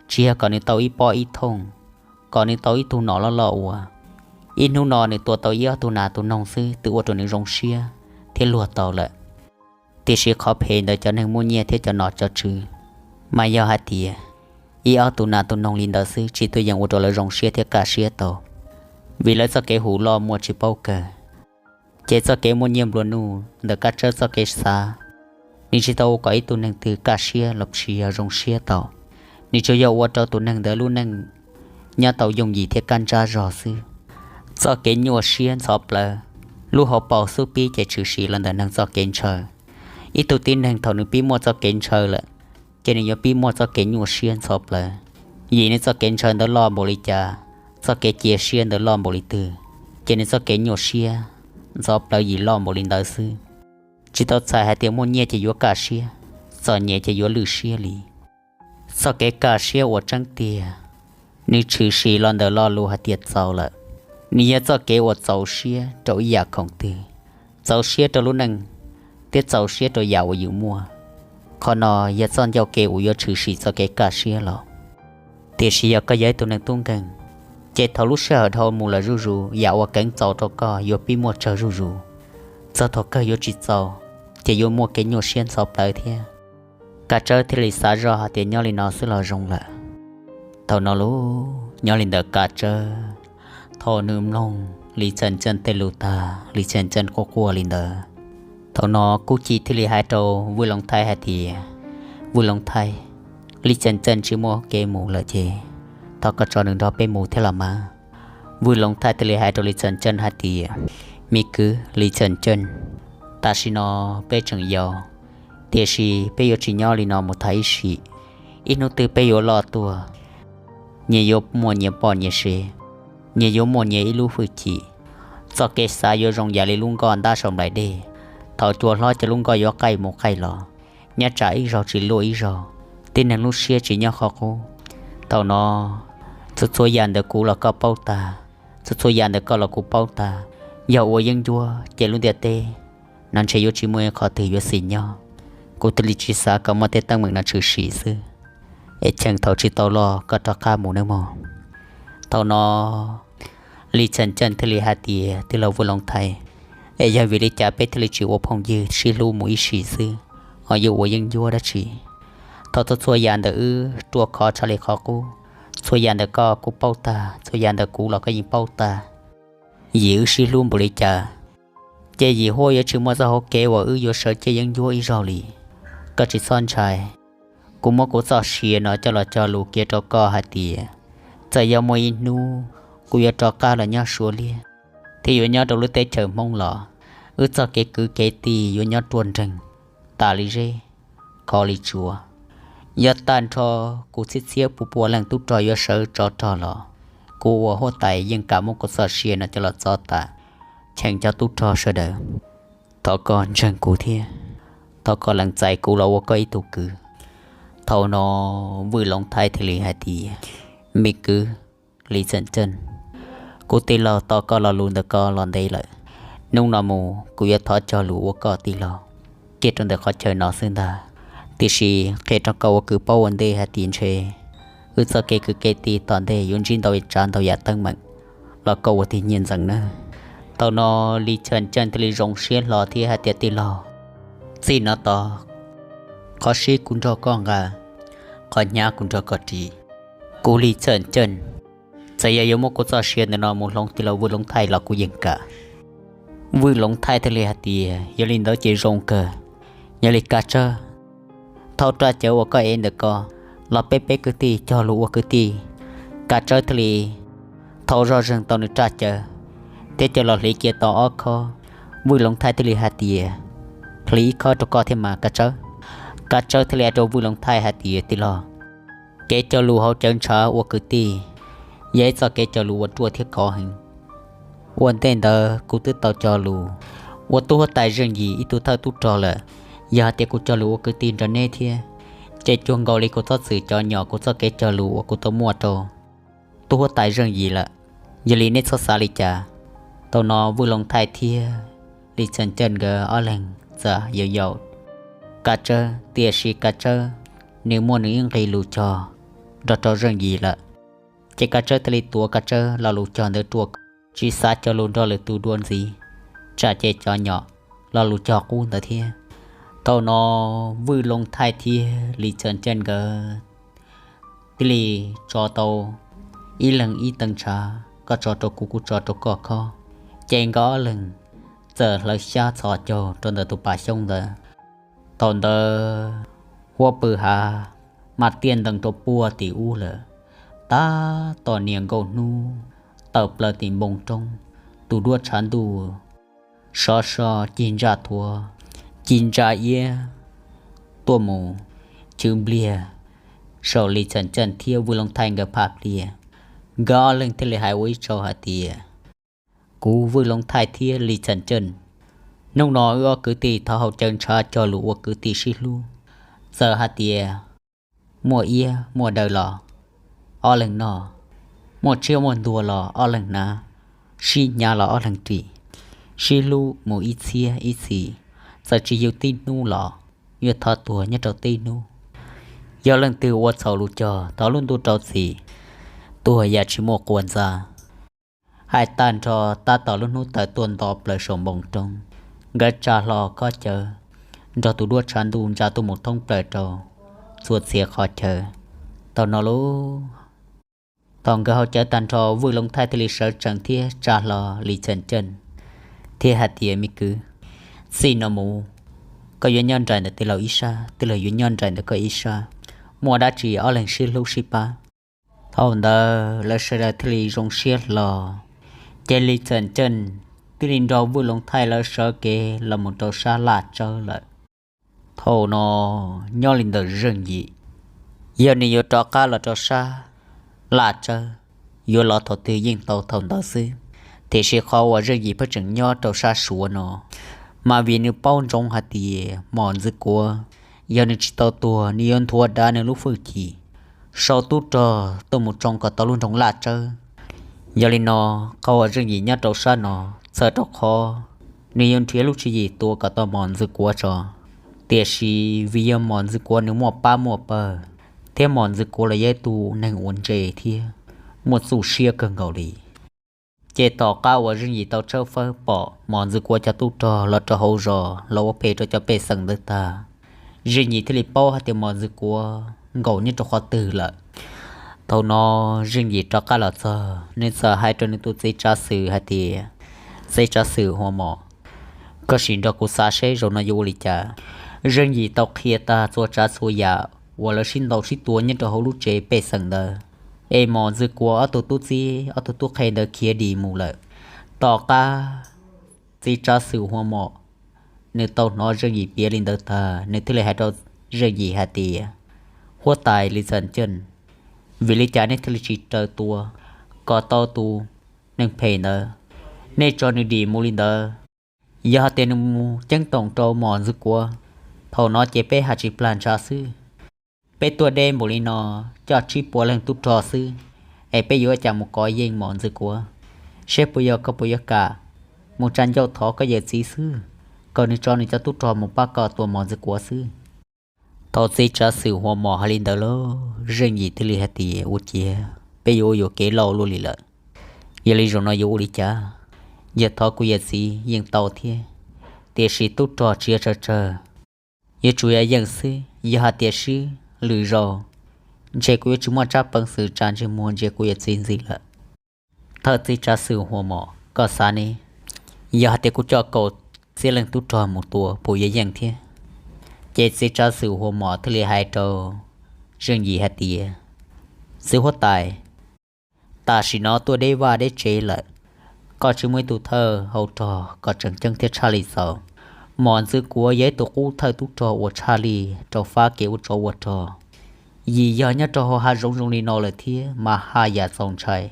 tsis yog kom nws tau ib pob ib thooj, kom nws tau ib tug nom loj loj ua. Ib hnub no nws tua tau ib ob tug nas tus noog xwb twb ua rau nws zoo siab thiab luag tau lawm. Tiam sis qhov phem ntawm cov neeg muaj nyiaj thiab cov nom cov tswv mas yog hais tias ib ob tug nas tus noog li ntawd xwb tsis tuaj yeem ua rau lawv zoo siab thiab kaj siab tau, vim lawv txoj kev hum loj muaj tsis paub kawg. Ces txoj kev muaj nyiaj nplua nuj ntawm Kav Tsawb txoj kev xav, nws tsis tau ua kom ib tug neeg twg kaj siab los sis yog zoo siab tau. Nws tsuas yog ua rau tus neeg ntawd lub neej nyob tau yooj yim thiab kaj ntsab zog xwb. Txoj kev nyuaj siab ntxhov plawv, lub hauv paus xub pib ces tshwm sim los ntawm neeg txoj kev ntshaw. Ib tug tib neeg thaum nws pib muaj txoj kev ntshaw lawm, ces nws yuav pib muaj txoj kev nyuaj siab ntxhov plawv. Yim nws txoj kev ntshaw ntawd loj npaum li cas, txoj kev cia siab ntawd loj npaum li twg, ces nws txoj kev nyuaj siab ntxhov plawv yim loj npaum li ntawd xwb. Tsis tau txhais hais tias muaj nyiaj ces yuav kaj siab, txom nyem ces yuav lwj siab li. Txoj kev kaj siab uas tseeb tiag, nws tshwm sim los ntawm lo lus hais tias txaus lawm. Nws yog txoj kev uas txaus siab rau ib yam khoom twg, txaus siab rau lub neej, thiab txaus siab rau yam uas yus muaj. Qhov no yog txoj ncauj ke uas yuav tshwm sim txoj kev kaj siab los. Tiam sis yog koj yog ib tug neeg tub nkeeg, ces thaum lub sij hawm dhau mus lawm zuj zus, yam uas keev txaus rau koj yuav pib muaj tsawg zuj zus. Txog thaum kawg yuav tsis txaus, ces yuav muaj kev nyuaj siab ntxhov plawv thiab. Kav Tsawb thiaj li xav zoj hais tias nyob li no xwb los zoo lawm. Thaum no los nyob li ntawd Kav Tsawb, thaum nws mloog Lis Txhiaj Ntxeej tej lus tag, Lis Txhiaj Ntxeej quaj quaj li ntawd, thaum no Kub Ci thiaj li hais rau Vwj Loov Thaij hais tias, Vwj Loov Thaij, Lis Txhiaj Ntxeej tsis muaj kev mus lawm ces thov koj tso nws nrog peb mus thiab los mas. Vwj Loov Thaij thiaj li hais rau Lis Txhiaj Ntxeej hais tias, Me kwv Lis Txhiaj Ntxeej, tam sim no peb tseem yau, tiam sis peb yuav tsis nyob li no mus tag ib sim. Ib hnub twg peb yuav loj tuaj, nyias yuav muaj nyias poj nyias sev, nyias yuav muaj nyias ib lub hwj chim. Txoj kev xav yuav zoo yam li lub nkoj ntab saum nplaim dej, thaum cua hlob ces lub nkoj yuav qaij mus qaij los, nyob tsam ib zaug tsis luaj ib zaug, tib neeg lub siab tsis nyob qhov qub. Thaum no txhua txhua yam ntawm kuv los koj paub tag, txhua txhua yam ntawm koj los kuv paub tag. Yog ua yeeb ncuab ces lub ntiaj teb no ntshe yuav tsis muaj ib qhov twg yuav xis nyob. Kuv thiaj li tsis xav kom muaj tej teeb meem no tshwm sim xwb. Es cheem thaum tsis tau loj koj rov qab mus nawb mog. Thaum no Lis Txhiaj Ntxeej thiaj li hais tias, Tij laug Vwj Loov Thaij, es yog vim li cas peb thiaj li tsis ua phooj ywg sib hlub mus ib sim xwb, ho yuav ua yeeb ncuab dab tsi? Thaum txhua txhua yam ntawm wb ruaj khov tshaj li qhov qub, txhua yam ntawm koj kuv paub tag, txhua yam ntawm kuv los koj yeej paub tag. Yim wb sib hlub npaum li cas, ces yim huaj yuav tsis muaj txoj hauv kev uas wb yuav sawv ciaj yeeb ncuab ib zaug li. Koj tsis txhob ntshai, kuv muab kuv txoj sia no coj los cog lus kiag rau koj hais tias, txawm yog muaj ib hnub kuv yuav rov qab los nyob Suav liab, thiab yuav nyob rau lub teb chaws Hmoob los, wb txoj kev kwv kev tij yuav nyob ruaj nreeg tas li zeb, khov li tsuas. Yog tag nrho kuv txhiab txhiab pua pua leej tub rog yuav sawv tsov rog los, kuv ua huab tais yeej kam muab kuv txoj sia no coj los txov tas. Cheem cov tub rog sawv daws, thov koj ntseeg kuv thiab thov koj lees txais kuv los ua koj ib tug kwv. Thaum no Vwj Loov Thaij thiaj li hais tias, Me kwv Lis Txhiaj Ntxeej, kuv tij laug tau koj lo lus ntawm koj los ntev lawm. Hnub no mus kuv yuav thov cog lus ua koj tij laug kiag rau ntawm qhov chaw no xwb ntag. Tiam sis qhia rau koj ua kwv paub ua ntej hais tias ntshe wb txoj kev kwv kev tij tom ntej yuav ntsib ntau tsav ntau yam teeb meem, los koj ua tig nyiaj ntxeev nawb. Thaum no Lis Txhiaj Ntxeej thiaj li zoo siab hlo thiab hais tias, Tij laug, txij no tod qhov sib kuv nrog koj nqa, qhov hnyav kuv nrog koj ris. Kuv Lis Txhiaj Ntxeej, txawm yog yuav muab kuv txoj sia ntawm no mus hloov tij laug Vwj Loov Thaij los kuv yeej kam. Vwj Loov Thaij thiaj li hais tias, Yog li ntawd ces zoo kawg. Yog li Kav Tsawb, thauj raj cawv uas koj ev ntawm koj los peb peb kwv tij cog lus ua kwv tij. Kav Tsawb thiaj li thauj zoj zeeg tau nws raj cawv thiab coj los hliv kiag tau ob khob. Vwj Loov Thaij thiaj li hais tias, Hliv ib khob rau koj thiab mas Kav Tsawb. Kav Tsawb thiaj li hais rau Vwj Loov Thaij hais tias, Tij laug, kev cog lus hauv cawv ntshav ua kwv tij yog ib txoj kev cog lus uas ruaj thiab khov heev. Ua ntej ntawd kuv twb tau cog lus ua tub huab tais zeej yim ib tug thawj tub rog lawm. Yog hais tias kuv cog lus ua kwv tij nrog neb thiab, ces cuag nkaus li kuv txhob txwm cov nyom kuv txoj kev cog lus uas kuv tau muaj rau tub huab tais zeej yim lawm. Yog li neb txhob xav li cas. Thaum no Vwj Loov Thaij thiab Lis Txhiaj Ntxeej nkawd ob leeg txawm yaum yaum Kav Tsawb, tiam sis Kav Tsawb nws muaj nws ib nqi lus cog nrog rau zeej yim lawm. Ces Kav Tsawb thiaj li tuav Kav Tsawb lo lus cog ntawd rua, tsis xav cog lus nrog lwm tus dua ntxiv, tsam ces cov nyom lo lus cog qub ntawd thiab. Thaum no Vwj Loov Thaij thiab Lis Txhiaj Ntxeej nkawd thiaj li tso tau ib leeg ib teev ntshav, koj tso rau kuv kuv tso rau koj khob. Ces nkawd ob leeg txawm hlawv xyab txhos caug rau ntawm tus pas xyoob ntawd. Thaum ntawd huab pw hav mas tiaj ntees rau puag tim ub lawm. Tab tom nias nkauj hnub tawm plaws tim npoo roob, tus duab tshav ntuj sov so cig ntsa thuav, cig ntsa iab tuaj mus chwv npliag saum Lis Txhiaj Ntxeej thiab Vwj Loov Thaij nkawd phaj pliaj. Nkawd ob leeg thiaj li hais ua ib tsau hais tias, kuv Vwj Loov Thaij thiab Lis Txhiaj Ntxeej, hnub no wb ob kwv tij thov hauv cawv ntshav cog lus ua kwv tij sib hlub. Txawm hais tias muaj iab muaj daw los ob leeg noj, muaj tsiaj muaj ntuag los ob leeg hnav, sib hnyav los ob leeg ris, sib hlub mus ib txhiab ib txhis. Txawm tsis yug tib hnub los yuav thov tuag nyob rau tib hnub. Yog leej twg ua txhaum lus cog thov lub ntuj rau txim, tuag yam tsis muaj quas ntxa. Hais tag nrho tab tom lub hnub tawm tuaj nto plaws saum npoo roob, nkawd tsa hlo khob cawv nrog tus duab tshav ntuj ntsa tuaj mus thoob plaws rau txhua txhia qhov chaw. Thaum no lauj, thaum nkawd haus cawv tag nrho, Vwj Loov Thaij thiaj li sawv tsees thiab tsa hlo Li Txham Ceej thiab hais tias, Me kwv, txij no mus koj yuav nyob nraim ntawm tij laug ib sab, tij laug yuav nyob nraim ntawm koj ib sab, muaj dab tsi ob leeg sib hlub sib pab. Thaum ntawd lawv sawv daws thiaj li zoo siab hlo. Ces Li Txham Ceej thiaj li nrog Vwj Loov Thaij lawv sawv kev los mus rau sab Laj Tsawb lawm. Thaum no nyob li ntawm Zeej Yim, yog nws yuav rov qab los rau sab Laj Tsawb, yuav los thaum twg yeej tau thaum ntawd xwb. Tiam sis qhov uas Zeej Yim pheej tseem nyob rau sab Suav no, mas vim nws paub ntsoov hais tias Mos Ntxwg Kuav yog nws tsis tau tuag, nws yuav nthuav dav nws lub hwj chim sau tub rog tuaj mus tsoo kom tau lub nroog Laj Tsawb. Yog li no, qhov uas Zeej Yim nyob rau sab no, txhawm rau qhov nws yuav nrhiav lub tswv yim tua kom tau Mos Ntxwg Kuav tso. Tiam sis vim yog Mos Ntxwg Kuav nws muaj pab muaj pawg, thiab Mos Ntxwg Kuav los yog ib tug neeg uas ntse thiab muaj txuj siab kawg nkaus li. Ces tom qab uas Zeej Yim tau tshawb fawb pom Mos Ntxwg Kuav cov tub rog los rau hauv zos los ua phem rau cov pej xeem ntawd tag, Zeej Yim thiaj li paub hais tias Mos Ntxwg Kuav nkaum nyob rau qhov twg lawm. Thaum no Zeej Yim rov qab los txog, nws txawm hais rau nws tus txiv tsav xwm hais tias, Txiv tsav xwm Hua Mos, koj sim nrog kuv xav seb zaum no yuav ua li cas. Zeej Yim tau qhia tag txhua tsav txhua yam uas lawv sib ntaus sib tua nyob rau hauv lub tsev pej xeem ntawd, es Mos Ntxwg Kuav ob tug tub txib ob tug tub qhe ntawd khiav dim mus lawm. Tom qab txiv tsav xwm Hua Mos nws tau hnov Zeej Yim piav li ntawd tag, nws thiaj li hais rau Zeej Yim hais tias, Huab tais Li Txham Ceej, vim li cas nej thiaj li tsis raws tua kom tau tus neeg phem ntawd, nej tso nws dim mus li ntawd? Yog hais tias nws mus ceeb toom rau Mos Ntxwg Kuav, thaum no ces peb haj tsis plag ntshav xwb. Peb tuaj deb npaum li no, coj tsib puas leej tub rog xwb, es peb yuav ua cas mus kov yeej Mos Ntxwg Kuav? Seb puas yog koj puas yuav kam mus tsa ncauj thov koj yawm txiv xwb, kom nws tso nws cov tub rog mus pab koj tua Mos Ntxwg Kuav xwb. Thaum txiv tsav xwm Hua Mos hais li ntawd lauj, Zeej Yim thiaj li hais tias, Ua ciav peb yuav ua yuam kev lauj luaj li lawm. Yog li zaum no yuav ua li cas? Yog thov kuv yawm txiv yeej tau thiab, tiam sis tub rog tsis yog tsawg tsawg, yuav tsum yog yeej xwb. Yog hais tias swb lwm zaus, ntshe kuv yuav tsis muaj tsab peev xwm tsa ntsej muag ntsia kuv yawm txiv ntxiv lawm. Thawj txiv tsav xwm Hua Mos, koj xav ne? Yog hais tias kuv coj kaum txhiab leej tub rog mus tua puas yuav yeej thiab? Ces txiv tsav xwm Hua Mos thiaj li hais rau Zeej Yim hais tias, Txiv huab tais, tam sim no tuaj deb vaj deb tsev lawm, koj tsis muaj ib tug thawj hau rog kom tseem ceeb thiab tshaj li txaus. Mos Ntxwg Kuav yog ib tug qub thawj tub rog uas tshaj li rau fab kev ua tsov ua rog. Yim yog nyob rau hauv hav zoov zoo li no lawm thiab mas haj yam txaus ntshai.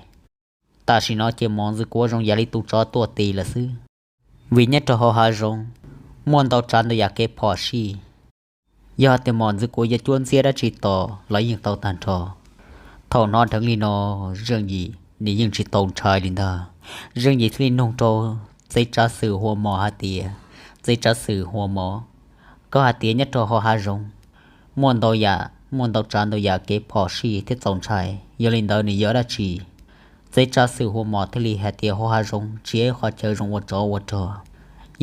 Tam sim no ces Mos Ntxwg Kuav zoo yam li tus tsov tuaj tis lawm xwb, vim nyob rau hauv hav zoov muaj ntau tsav ntau yam kev phom sij. Yog tias Mos Ntxwg Kuav yuav cuab ntxiab dab tsi tos los yeej tau tag nrho. Thaum hnov dheev li no, Zeej Yim nws yeej tsis tau ntshai li ntag. Zeej Yim thiaj li nug rau txiv tsav xwm Hua Mos hais tias, Txiv tsav xwm Hua Mos, koj hais tias nyob rau hauv hav zoov muaj ntau yam, muaj ntau tsav ntau yam kev phom sij thiab txaus ntshai, yog li ntawd nws yog dab tsi? Txiv tsav xwm Hua Mos thiaj li hais tias, Hauv hav zoov tsis yog ib qhov chaw zoo ua tsov ua rog,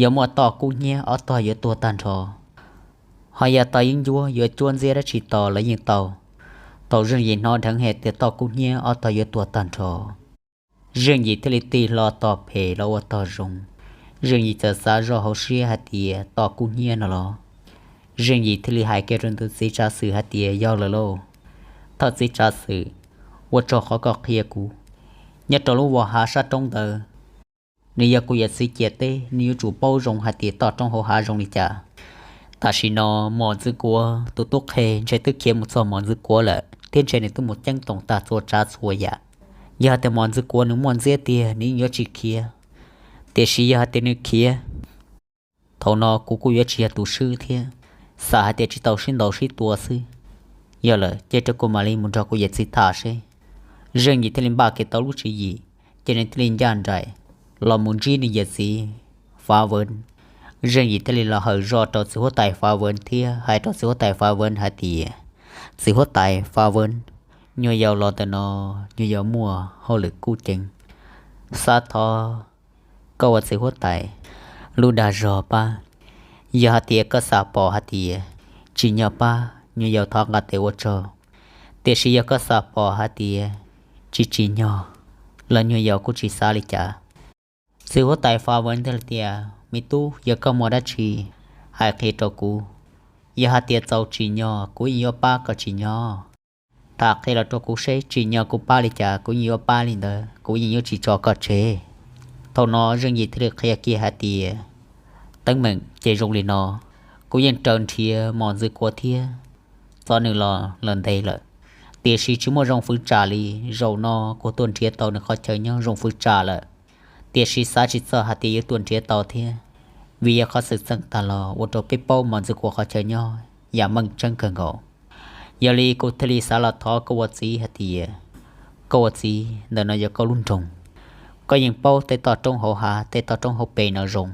yog muaj toj kub hnyiab ob tog yuav tuag tag nrho, ho yog tog yeeb ncuab yuav cuab ntxiab dab tsi tos los yeej tau. Thaum Zeej Yim hnov dheev hais tias toj kub hnyiab ob tog yuav tuag tag nrho, Zeej Yim thiaj li tig hlo tog phem los ua tog zoo. Zeej Yim txawm xav zoj hauv siab hais tias, Toj kub hnyiab no los? Zeej Yim thiaj li hais kiag rau tus txiv tsav xwm hais tias, Yog lawm lauj, thawj txiv tsav xwm, ua tsaug qhov koj qhia kuv. Nyob rau lub vos hav sab roob ntawd, nws yog kuv yawm txiv ciam teb, nws yuav tsum paub zoo hais tias toj roob hauv hav zoo li cas. Tam sim no Mos Ntxwg Kuav tus tub qhe ntshe twb khiav mus txog Mos Ntxwg Kuav lawm thiab ntshe nws twb mus ceeb toom tag txhua tsav txhua yam. Yog tias Mos Ntxwg Kuav nws muaj ntxiab tiag nws yeej yuav tsis khiav, tiam sis yog hais tias nws khiav, thaum no kuv kuj yuav tsis yog tus swb thiab, xav hais tias tsis tau sib ntaus sib tua xwb. Yog lawm ces rau kuv mam li mus nrog kuv yawm txiv tham seb. Zeej Yim thiaj li npaj kiag tau lub tswv yim, ces nws thiaj li ncaj nraim los mus ntsib nws yawm txiv Fav Vev. Zeej Yim thiaj li los hawm zoj rau txiv huab tais Fav Vev thiab hais rau txiv huab tais Fav Vev hais tias, Txiv huab tais Fav Vev, nyuag yaus los ntawm no nyuag yaus muaj hauj lwm kub ceev, xav thov koj ua txiv huab tais lub dag zog pab. Yog hais tias koj xav pom hais tias tsim nyog pab nyuam yaus thov nqa tes ua tsaug. Tiam sis yog koj xav pom hais tias tsis tsim nyog los nyuam yaus kuj tsis xav li cas. Txiv huab tais Fa Vaj thiaj li tias, Me tub, yog koj muaj dab tsi hais qhia rau kuv. Yog hais tias txaus tsim nyog kuv yeej yuav pab koj tsim nyog. Tham qhia los rau kuv seb tsim nyog kuv pab li cas kuv yeej yuav pab li ntawd, kuv yeej yuav tsis tso koj tseg. Thaum no Zeej Yim thiaj li qhia kiag hais tias, Teeb meem ces zoo li no, kuv yeej raws nrhiav mos ntxwv kuav thiab txov nws los lawm ntev lawm, tiam sis tsis muaj zoo fwv tsam li. Zaum no kuv tuaj nrhiav tau nws qhov chaw nyob zoo fwv tsam lawm, tiam sis xav tsis txog hais tias yuav tuaj nrhiav tau thiab, vim yog qhov xwm txheej tag los ua rau peb paub mos ntxwv kuav qhov chaw nyob yam meej tseeb kawg nkaus. Yog li kuv thiaj li xav los thov koj ua txiv hais tias, koj ua txiv ntawm no yog koj lub nroog, koj yeej paub tej toj roob hauv hav tej toj roob hauv pes no zoo.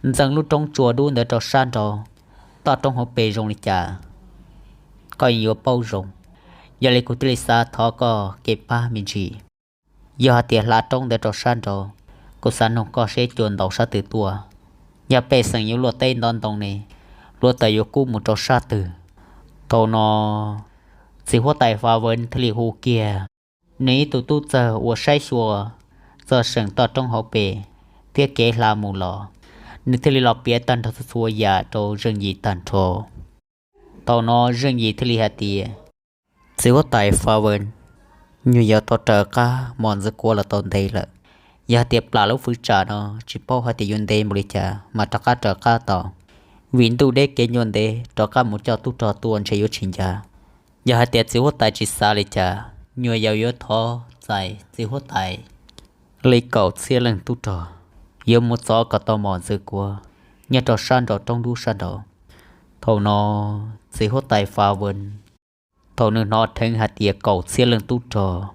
Ntxeev lub roob tsua dub ntawd rau sab nraud, toj roob hauv pes zoo li cas, koj yeej yuav paub zoo. Yog li kuv thiaj li xav thov koj kev pab me ntsis. Yog hais tias hla roob ntawd rau sab nraud, kuv xav nug koj seb cua ntaus sab twg tuaj. Yog pej xeem yuav luaj teb ntov ntoo ne, hluav taws yuav kub mus rau sab twg? Thaum no txiv huab tais Fa Vaj thiaj li hu kiag nws ib tug tub txawg uas saib xyuas txog seem toj roob hauv pes thiab kev hla mus los, nws thiaj li los piav tag nrho txhua txhua yam rau Zeej Yim tag nrho. Thaum no Zeej Yim thiaj li hais tias, Txiv huab tais Fa Vaj, nyuam yaus tau raws qab mos ntxwv kuav los tau ntev lawm. Yog hais tias plam lub fwv tsam no tsis paub hais tias yuav ntev npaum li cas mas rov qab raws qab tau, vim ntuj deb kev ncua ntev, rov qab mus coj tub rog tuaj ntshe yuav tsis ncav. Yog hais tias txiv huab tais tsis xav li cas, nyuam yaus yuav thov txais txiv huab tais li kaum txhiab leej tub rog, yuav mus txov kom tau mos ntxwv kuav nyob rau sab nraum roob dub sab nraud. Thaum no txiv huab tais Fa Vaj, thaum nws hnov dheev hais tias kaum txhiab leej tub rog,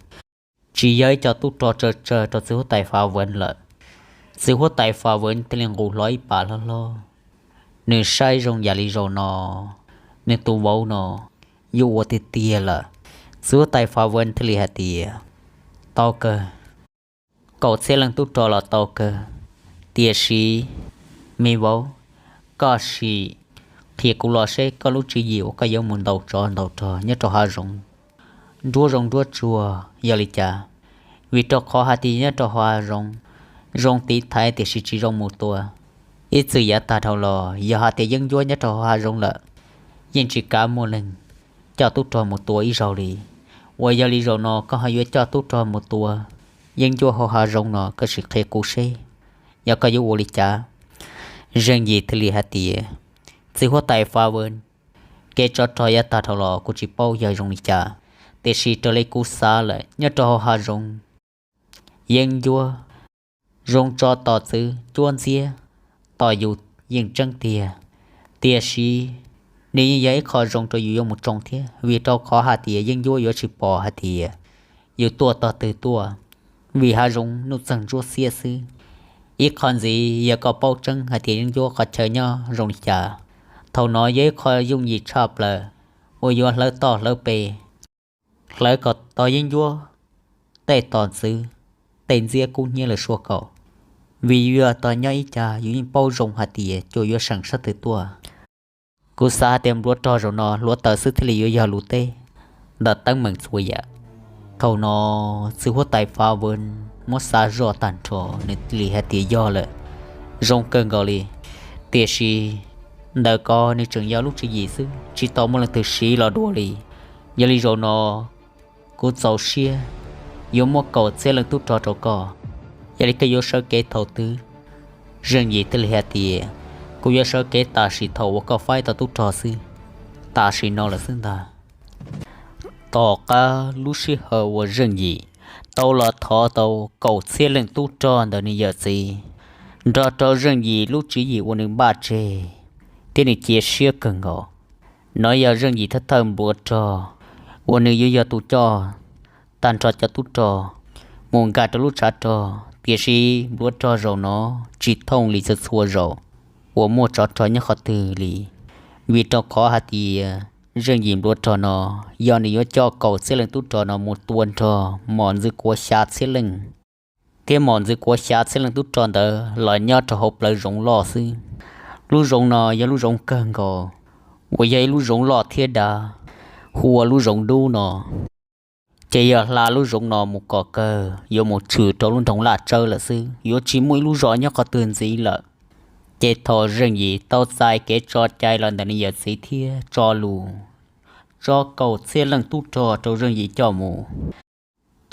tsis yog ib co tub rog tsawg tsawg rau txiv huab tais Fa Vaj lawm, txiv huab tais Fa Vaj thiaj li nqus hlo ib pas hlob hlob. Nws saib zoo yam li zaum no, nws tus vauv no yuav ua tiag tiag lawm. Txiv huab tais Fa Vaj thiaj li hais tias, Tau kawg, kaum txhiab leej tub rog los tau kawg, tiam sis me vauv, koj sim qhia kuv los seb koj lub tswv yim uas koj yuav mus ntaus tsov ntaus rog nyob rau hav zoov nruab zoov nruab tsuag yog li cas? Vim rau qhov hais tias nyob rau hav zoov, zoo tiv thaiv tiam sis tsis zoo mus tua. Ib txwm yav tag dhau los yog hais tias yeeb ncuab nyob rau hav zoov lawm, yeej tsis kav muaj leej coj tub rog mus tua ib zaug li. Uas yog li zaum no koj ho yuav coj tub rog mus tua yeeb ncuab hauv hav zoov no, koj sim qhia kuv seb yog koj yuav ua li cas? Zeej Yim thiaj li hais tias, Txiv huab tais Fa Vaj, kev tsov rog yav tag dhau los kuv tsis paub yog zoo li cas, tiam sis raws li kuv xav lawm nyob rau hauv hav zoov, yeeb ncuab, zoo tso tos txwv cuab ntxiab tos yus yeej tseeb tiag, tiam sis nws yeej yog ib qho zoo rau yus yuav mus tsoo thiab, vim rau qhov hais tias yeeb ncuab yuav tsis pom hais tias yus tuaj tog twg tuaj, vim hav zoov nuj txeeg ntsuab xiab xwb. Ib qho ntxiv yog koj paub tseeb hais tias yeeb ncuab qhov chaw nyob zoo li cas, thaum no yog ib qho yooj yim tshaj plaws uas yuav hlawv toj hlawv pes, hlawv kom tau yeeb ncuab tej tos txwv, tej ntxiab kub hnyiab lawm suab kaum, vim yus yog tos nyob ib cag yus yeej paub zoo hais tias cua yuav seem sab twg tuaj. Kuv xav hais tias npluav rog zaum no hluav taws xwb thiaj li yuav yog lus teb ntawm teeb meem txhua yam. Thaum no txiv huab tais Fa Vaj muab xav zoj tag nrho, nws thiaj li hais tias yog lawm, zoo kawg nkaus li. Tiam sis ntawm ko nws tseem yog lub tswv yim xwb, tsis tau muaj leej twg siv los dua li. Yog li zaum no kuv txaus siab yuav muab kaum txhiab leej tub rog rau koj, yog li koj yuav sawv kev thaum twg? Zeej Yim thiaj li hais tias, Kuv yuav sawv kev tam sim thaum uas koj faib tau tub rog xwb, tam sim no lawm xwb ntag. Tom qab lub sij hawm uas Zeej Yim tau los thov tau kaum txhiab leej tub rog ntawm nws yawm txiv, nrog rau Zeej Yim lub tswv yim uas nws npaj tseg thiab nws cia siab kawg nkaus. No yog Zeej Yim thawj thawj npluav rog uas nws yuav yog tus coj tag nrho cov tub rog mus nkag rau lub tshav rog, tiam sis npluav rog zaum no tsis thooj li txhua txhua zaus uas muaj tsov rog nyob qhov twg li. Vim rau qhov hais tias Zeej Yim npluav rog no yog nws yuav coj kaum txhiab leej tub rog no mus tua nrog mos ntxwv kuav xya txhiab leej, thiab mos ntxwv kuav xya txhiab leej tub rog ntawd los nyob rau hauv plawv zoov loj xwb. Lub zoov no yog lub zoov kawg nkaus uas yog ib lub zoov loj thiab dav, hu ua lub zoov dub no. Ces yog hla lub zoov no mus kom kawg yuav mus tshwm rau lub nroog Laj Tsawb lawm xwb, yuav tsis muaj ib lub zos nyob qhov twg ntxiv lawm. Ces thaum Zeej Yim tau txais kev tso cai los ntawm nws yawm txiv thiab tso lus, tso kaum txhiab leej tub rog rau Zeej Yim coj mus.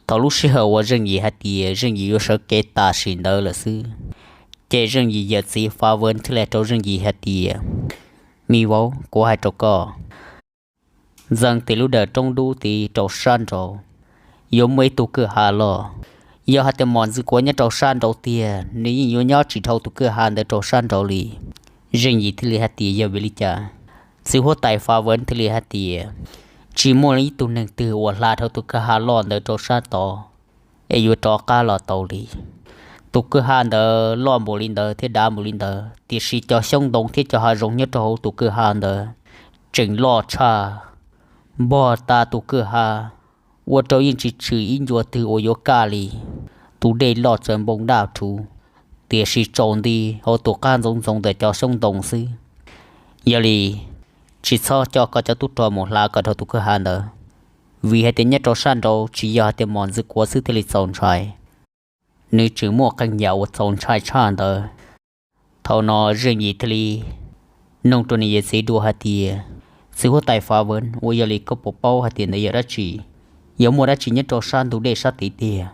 Thaum lub sij hawm uas Zeej Yim hais tias Zeej Yim yuav sawv kev tam sim ntawd lawm xwb, ces Zeej Yim yawm txiv Fa Vwv thiaj li rau Zeej Yim hais tias, Me vauv, kuv hais rau koj, ntxeev tim lub dawm roob dub tid rau sab nraud, yuav muaj ib tug kwj ha loj. Yog hais tias mos ntxwv kuav nyob rau sab nraud tiag, nws yeej yuav nyob tsis dhau tus kwj ha ntawd rau sab nraud li. Zeej Yim thiaj li hais tias, Yog vim li cas? Txiv huab tais Fa Vwv thiaj li hais tias, Tsis muaj ib tug neeg twg uas hla dhau tus kwj ha loj ntawd rau sab tod es yuav rov qab los tau li. Tus kwj ha ntawd loj npaum li ntawd thiab dav npaum li ntawd, tiam sis cov xyoob ntoo thiab cov hav zoov nyob rau hauv tus kwj ha ntawd tseem loj tshaj, npog tas tus kwj ha, ua rau yeej tsis tshwm ib ncua twg uas yuav kaj li. Tus dej loj txawm npoo daj rhuv, tiam sis tsaus nti hauv tus qab ntxoov ntxoo ntawm cov xyoob ntoo xwb. Yog li, tsis txhob coj koj cov tub rog mus hla kom dhau tus kwj ha ntawd, vim hais tias nyob rau sab nraud tsis yog hais tias mos ntxwv kuav xwb thiaj li txaus ntshai, nws tseem muaj qee yam uas txaus ntshai tshaj ntawd. Thaum no Zeej Yim thiaj li nug rau nws yawm txiv dua hais tias, Txiv huab tais Fa Vwv, uas yog li koj puas paub hais tias ntawd yog dab tsi? Yog muaj dab tsi nyob rau sab ntug dej sab tid tiag?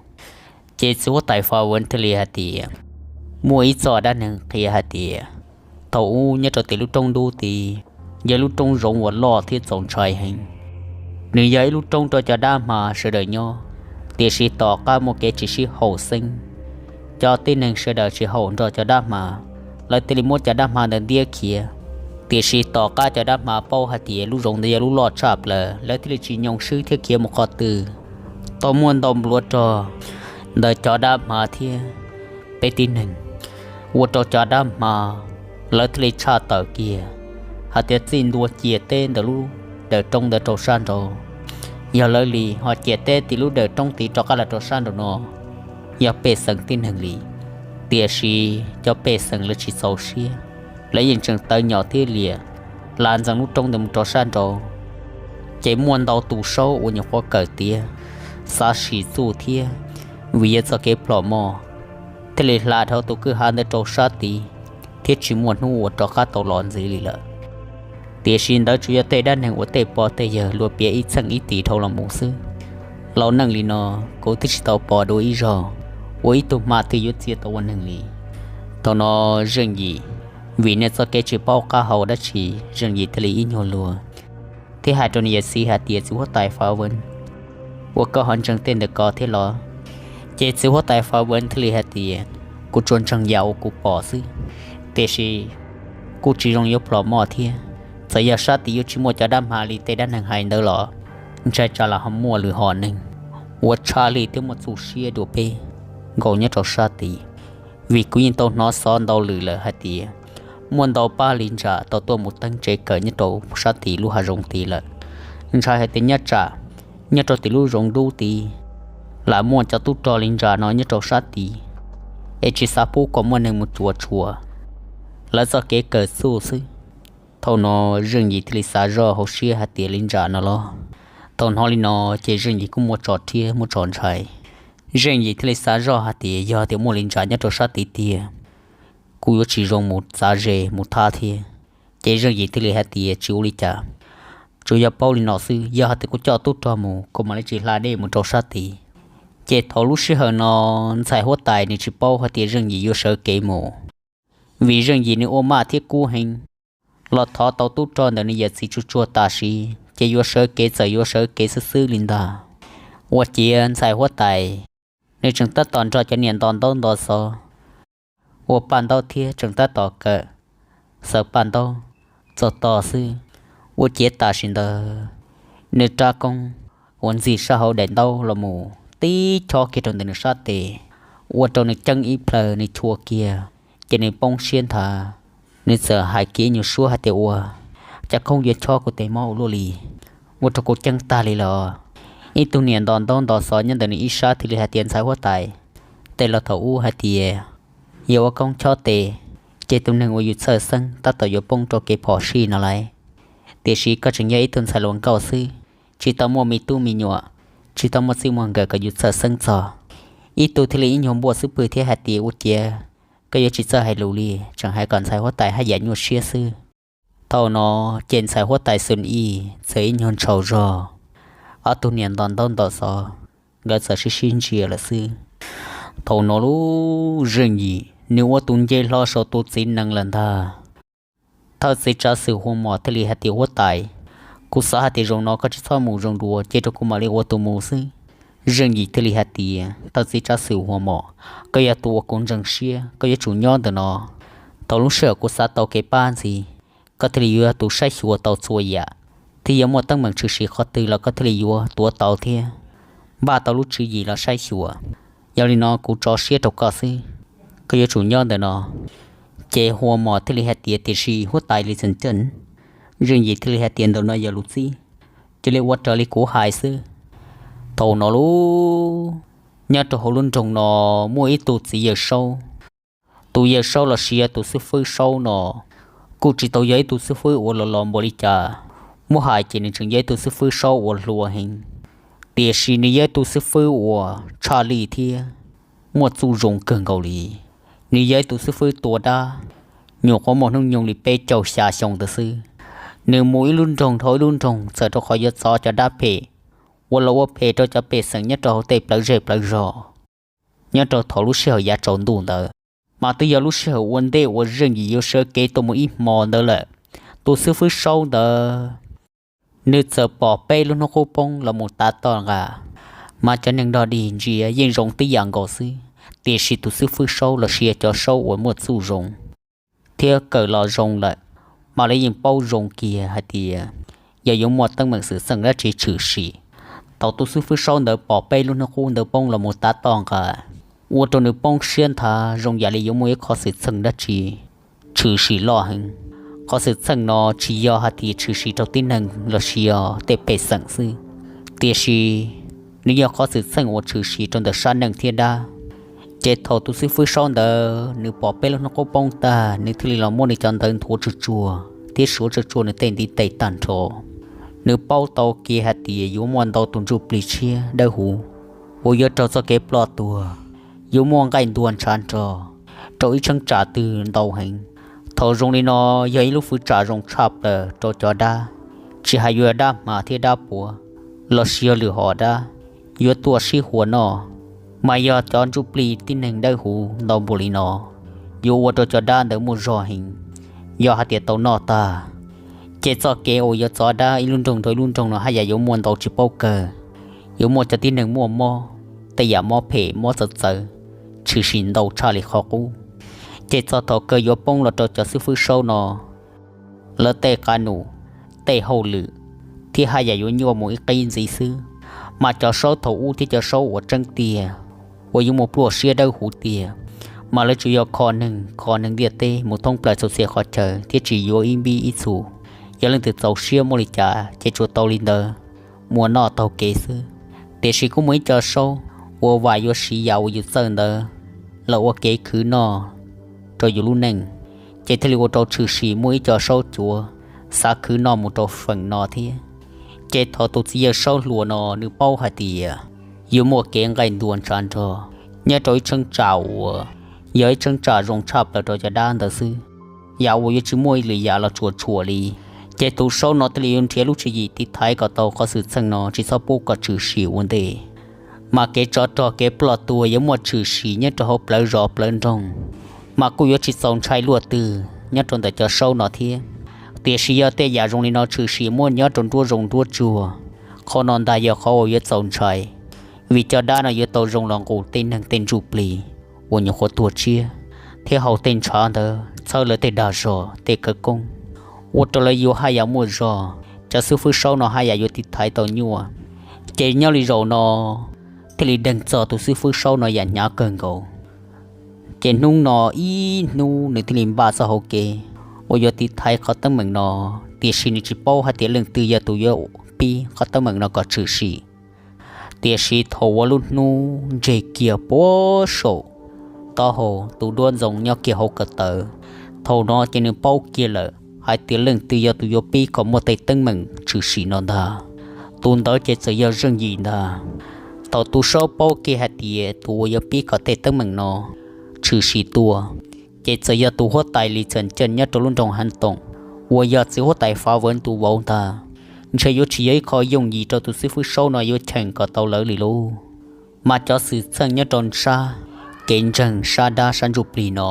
Ces txiv huab tais Fa Vwv thiaj li hais tias, Muaj ib txoj dab neeg qhia hais tias, thaum ub nyob rau tim lub roob dub tid, yog lub roob zoov uas loj thiab txaus ntshai heev. Nws yog ib lub roob rau cov dab hma sawv daws nyob, tiam sis tom qab muaj kev tsis sib haum xeeb, cov tib neeg sawv daws tsis haum nrog cov dab hma, lawv thiaj li muab cov dab hma ntawd ntiab khiav. Tiam sis tom qab cov dab hma paub hais tias lub zoov ntawd yog lub loj tshaj plaws, lawv thiaj li tsis nyoo swb thiab khiav mus qhov twg. Tau muaj ntau npluav rog ntawm cov dab hma thiab peb tib neeg, ua rau cov dab hma lawv thiaj li tshaj tawm kiag hais tias txij ntua ciam teb ntawm lub dawm roob ntawd rau sab nraud, yog lawv li ho ciam teb tim lub dawm roob tid rov qab los rau sab nraum no yog pej xeem tib neeg li. Tiam sis cov pej xeem lawv tsis txaus siab, lawv yeej tseem tawv nyom thiab liam hla ntxeev lub roob ntawd mus rau sab nraud. Ces muaj ntau tus saub uas nyuam qhuav kawm tiav, xav sim txuj thiab, vim yog txoj kev plhom moj, thiaj li hla dhau tus kwj ha ntawd rau sab tid, thiab tsis muaj hnub uas rov qab tau los ntxiv li lawm. Tiam sis ntawd tsuas yog tej dab neeg uas tej pog tej yawg luag piav ib txheej ib tis dhau los mus xwb. Laus neej li no, kuv twb tsis tau pom dua ib zaug uas ib tug hma twg yuav txia tau ua neeg li. Thaum no Zeej Yim, vim nws txoj kev tsis paub qab hau dab tsi, Zeej Yim thiaj li ib nyuag luag thiab hais rau nws yawm txiv hais tias, Txiv huab tais Fa Vwv, ua koj ho ntseeg tej ntawm ko thiab los? Ces txiv huab tais Fa Vwv thiaj li hais tias, Kuv tsuas ntseeg yam uas kuv pom xwb, tiam sis kuj tsis zoo yuav plhom moj thiab. Txawm yog sab tid yuav tsis muaj cov dab hma li tej dab neeg hais ntawd los, ntshai tsam los ho muaj lwm hom neeg uas tshaj lij thiab muaj txuj siab dua peb nkaus nyob rau sab tid. Vim kuv yeej tau hnov xov ntau lwm lawm hais tias muaj ntau pab li ntsam tau tuaj mus teeb tsev kawm nyob rau sab tid lub hav zoov tid lawm. Ntshai hais tias nyob tsam nyob rau tim lub zoov dub tid lam muaj cov tub rog li ntsam no nyob rau sab tid, es tsis xav pub kom muaj neeg mus cuav tshuam lawv txoj kev kawm txuj xwb. Thaum no Zeej Yim thiaj li xav zoj hauv siab hais tias li ntsam no los. Thaum hnov li no ces Zeej Yim kuj muaj tso rhiab muaj tso ntshai. Zeej Yim thiaj li xav zoj hais tias yog tias muaj li ntsam nyob rau sab tid tiag, kuj yuav tsis zoo mus txav ze mus thab thiab. Ces Zeej Yim thiaj li hais tias tsis ua li cas, tsuas yog paub li no xwb, yog hais tias kuv coj tub rog mus kuv mam li tsis hla dej mus rau sab tid. Ces thaum lub sij hawm no ntxhais huab tais nws tsis paub hais tias Zeej Yim yuav sawv kev mus, vim Zeej Yim nws ua maj thiab kub heev, los thov tau tub rog ntawm nws yawm txiv tsuag tsuag tam sim ces yuav sawv kev txawm yuav sawv kev xwb xwb li ntag. Ua ciav ntxhais huab tais nws tseem tab tom nrog cov niam nto ntaub nto xov ua paj ntaub thiab tseem tab tom kawm xaws paj ntaub txog tog xwb. Ua ciav tam sim ntawd nws rab koob uas ntxig sab hauv daim ntaub los mus tib chob kiag rau ntawm nws sab tes, ua rau nws ceeb ib plhaw nws chua kiag, ces nws poob siab nthav. Nws txawm hais kiag ib nyuag suab hais tias, Ua cas koob yuav chob kuv tes mob ua luaj li, ua rau kuv ceeb tag li lawm. Ib tug niam nto ntaub nto xov nyob ntawm nws ib sab thiaj li hais tias, Ntxhais huab tais, tej laus thaum ub hais tias yog ua koob chob tes, ces tus neeg uas yus txhawj xeeb tab tom yuav poob rau kev phom sij no lauj. tiam sis koj tseem yog ib tug ntxhais hluas nkauj xwb, tsis tau muaj me tub me nyuam, tsis tau muaj txij muaj nkawm kom yus txhawj xeeb txog. Ib tug thiaj li ib nyuag npuaj xub pwg thiab hais tias, ua ciav koj yuav tsis txawj hais lus li, tseem hais kom ntxhais huab tais haj yam nyuaj siab xwb. Thaum no ces ntxhais huab tais Xun Ij txawm ib nyuag ntshaus zog, ob tug niam nto ntaub nto xov, nkawd txawm sib sib ntsia lawm xwb. Thaum no lub Zeej Yim nws ua tus nce hlo saum tus txiv nees lawm ntag. Thawj txiv tsav xwm Hua Mos thiaj li hais tias, huab tais, kuv xav hais tias zaum no koj tsis txhob mus zoo dua, cia rau kuv mam li ua tus mus xwb. Zeej Yim thiaj li hais tias, thawj txiv tsav xwm Hua Mos, koj yog tus uas kuv ntseeg siab, koj yuav tsum nyob ntawm no. Thaum lub sij hawm kuv xav tau kev pab ntxiv, koj thiaj li yuav yog tus saib xyuas tau txhua yam, thiab yuav muaj teeb meem tshwm sim qhov twg los koj thiaj li yuav tuav tau thiab npaj tau lub tswv yim los saib xyuas. Yog li no kuv tso siab rau koj xwb, koj yuav tsum nyob ntawm no. Ces Hua Mos thiaj li hais tias, tiam sis huab tais li txeem ceeb. Zeej Yim thiaj li hais tias, ntawm no yog lus txib, cia li ua raws li kuv hais xwb. Thaum no lub, nyob rau hauv lub nroog no muaj ib tug txiv yawg saub. Tus yawg saub los sis yog tus xib fwb saub no kuj tsis tau yog ib tug xib fwb uas los los npaum li cas, muab hais ces nws tseem yog ib tug xib fwb saub uas hluas heev, tiam sis nws yog ib tug xib fwb uas tshaj lij thiab muaj txuj zoo kawg nkaus li. Nws yog ib tug xib fwb tua dab, nyuam qhuav muaj hnub nyoog li peb caug xya xyoo ntawd xwb. Nws mus ib lub nroog dhau ib lub nroog txawm rau qhov yuav txov cov dab phem, ua los ua phem rau cov pej xeem nyob rau hauv tej plawv zej plawv zos. Nyob rau thaum lub sij hawm yav tsaus ntuj ntawd, mas twb yog lub sij hawm ua ntej uas Zeej Yim yuav sawv kev tuaj mus ib hmo ntawd lawm. Tus xib fwb saub ntawd, nws txawm pom peb lub hnub qub poob los mus tav toj nqa, mas cov neeg dog dig ntsia yeej zoo tib yam nkaus xwb, tiam sis tus xib fwb saub los sis yog cov saub uas muaj txuj zoo thiab kawm los zoo lawm, mas lawv yeej paub zoo kiag hais tias yog yuav muaj teeb meem xwm txheej dab tsi tshwm sim. Thaum tus xib fwb saub ntawd pom peb lub hnub qub ntawd poob los mus tav toj nqa, ua rau nws poob siab nthav zoo yam li yuav muaj ib qhov xwm txheej dab tsi tshwm sim loj heev. Qhov xwm txheej no tsis yog hais tias tshwm sim rau tib neeg los sis yog tej pej xeem xwb, tiam sis nws yog qhov xwm txheej uas tshwm sim rau ntawm sab neej thiab dab. Ces thaum tus xib fwb saub ntawd nws pom peb lub hnub qub poob tag, nws thiaj li los muab nws cov ntawv nthuav tsuag tsuag thiab suav tsuag tsuag nws tej ntiv tes tag nrho. Nws paub tau kiag hais tias yuav muaj ntau tus ntsuj plig tshiab dawb huv uas yuav raug txoj kev ploj tuag, yuav muaj nqaij ntuag ntshav nrog rau ib cheeb tsam twg ntau heev. Thaum zoo li no yog ib lub fwv tsam zoo tshaj plaws rau cov dab, tsis hais yuav dab hma thiab dab puav los sis yog lwm hom dab yuav tuaj sib hua noj, mas yog cov ntsuj plig tib neeg dawb huv ntau npaum li no yuav ua rau cov dab ntawd muaj zog heev. Yog hais tias tau noj tag, ces txoj kev uas yuav txov dab ib lub nroog rau ib lub nroog no haj yam yuav muaj ntau tsis paub kawg. Yuav muaj cov tib neeg muaj mob, tej yam mob phem mob txawv txawv tshwm sim ntau tshaj li qhov qub. Ces txog thaum kawg yuav poob los rau cov xib fwb saub no, lawv tej qab num, tej hauj lwm thiab haj yam yuav nyuaj mus ib qib ntxiv xwb. Mas cov saub thaum ub thiab cov saub uas tseeb tiag uas yuav muaj pluaj siab dawb huv tiag, mas lawv tsuas yog kho neeg kho neeg ntiaj teb mus thoob plaws txhua txhia qhov chaw thiab tsis yuav ib npib ib txhu. Yog leej twg txaus siab muaj li cas ces tsuas tau li ntawd, mus ua noj taug kev xwb. Tiam sis kuj muaj ib co saub uas vam yuav siv yam uas yus txawj ntawd los ua kev khwv noj rau yus lub neej, ces thiaj li ua rau tshwm sim muaj ib co saub cuav xav khwv noj mus rau feem no thiab. Ces thaum tus txiv yawg saub hluas no nws paub hais tias yuav muaj kev nqaij ntuag ntshav nrog nyob rau ib cheeb tsam uas yog ib cheeb tsam zoo tshaj plaws rau cov dab ntawd xwb, yam uas yuav tsis muaj ib lwm yam los tsuam tshuam li, ces tus saub no thiaj li yuav nrhiav lub tswv yim tiv thaiv kom tau qhov xwm txheej no tsis txhob pub kom tshwm sim ua ntej. Mas kev tsov rog kev ploj tuag yuav muaj tshwm sim nyob rau hauv plawv zos plawv nroog, mas kuj yuav tsis txaus ntshai luaj twg nyob rau ntawm cov saub no thiab. Tiam sis yog tej yam zoo li no tshwm sim muaj nyob rau nruab zoov nruab tsuag, qhov no ntag yog qhov uas yuav txaus ntshai, vim cov dab no yuav tau zoo los nqus tej neeg tej ntsuj plig uas nyuam qhuav tuag tshiab, thiab haus tej ntshav ntawd txhawb lawv tej dag zog tej khawv koob, ua rau lawv yuav haj yam muaj zog, cov xib fwb saub no haj yam yuav tiv thaiv tau nyuaj. Ces nyob li zaum no thiaj li deeg txog tus xib fwb saub no yam hnyav kawg nkaus. Ces hnub no ib hnub nws thiaj li npaj txoj hauv kev uas yuav tiv thaiv qhov teeb meem no, tiam sis nws tsis paub hais tias leej twg yog tus yuav pib qhov teeb meem no kom tshwm sim. Tiam sis thaum uas lub hnub ntseg kiag puag saum taub hau tus duab ntxoo nyob kiag hauv ko taw, thaum no ces nws paub kiag lawm. hais tias leej twg yog tus yuav pib kom muaj tej teeb meem tshwm sim no ntag. Tus ntawd ces txawm yog Zeej Yim ntag. Thaum tus saub paub kiag hais tias tus uas yuav pib kom tej teeb meem no tshwm sim tuaj, ces txawm yog tus huab tais Lis Txam Ceej nyob rau lub nroog Hav Toom, uas yog txiv huab tais Fav Vwv tus vauv ntag. Ntshe yuav tsis yog ib qho yooj yim rau tus xib fwb saub no yuav cheem kom tau lawv li lauj. Mas cov xwm txheej nyob rau sab kev ntseeg sab dab sab ntsuj plig no,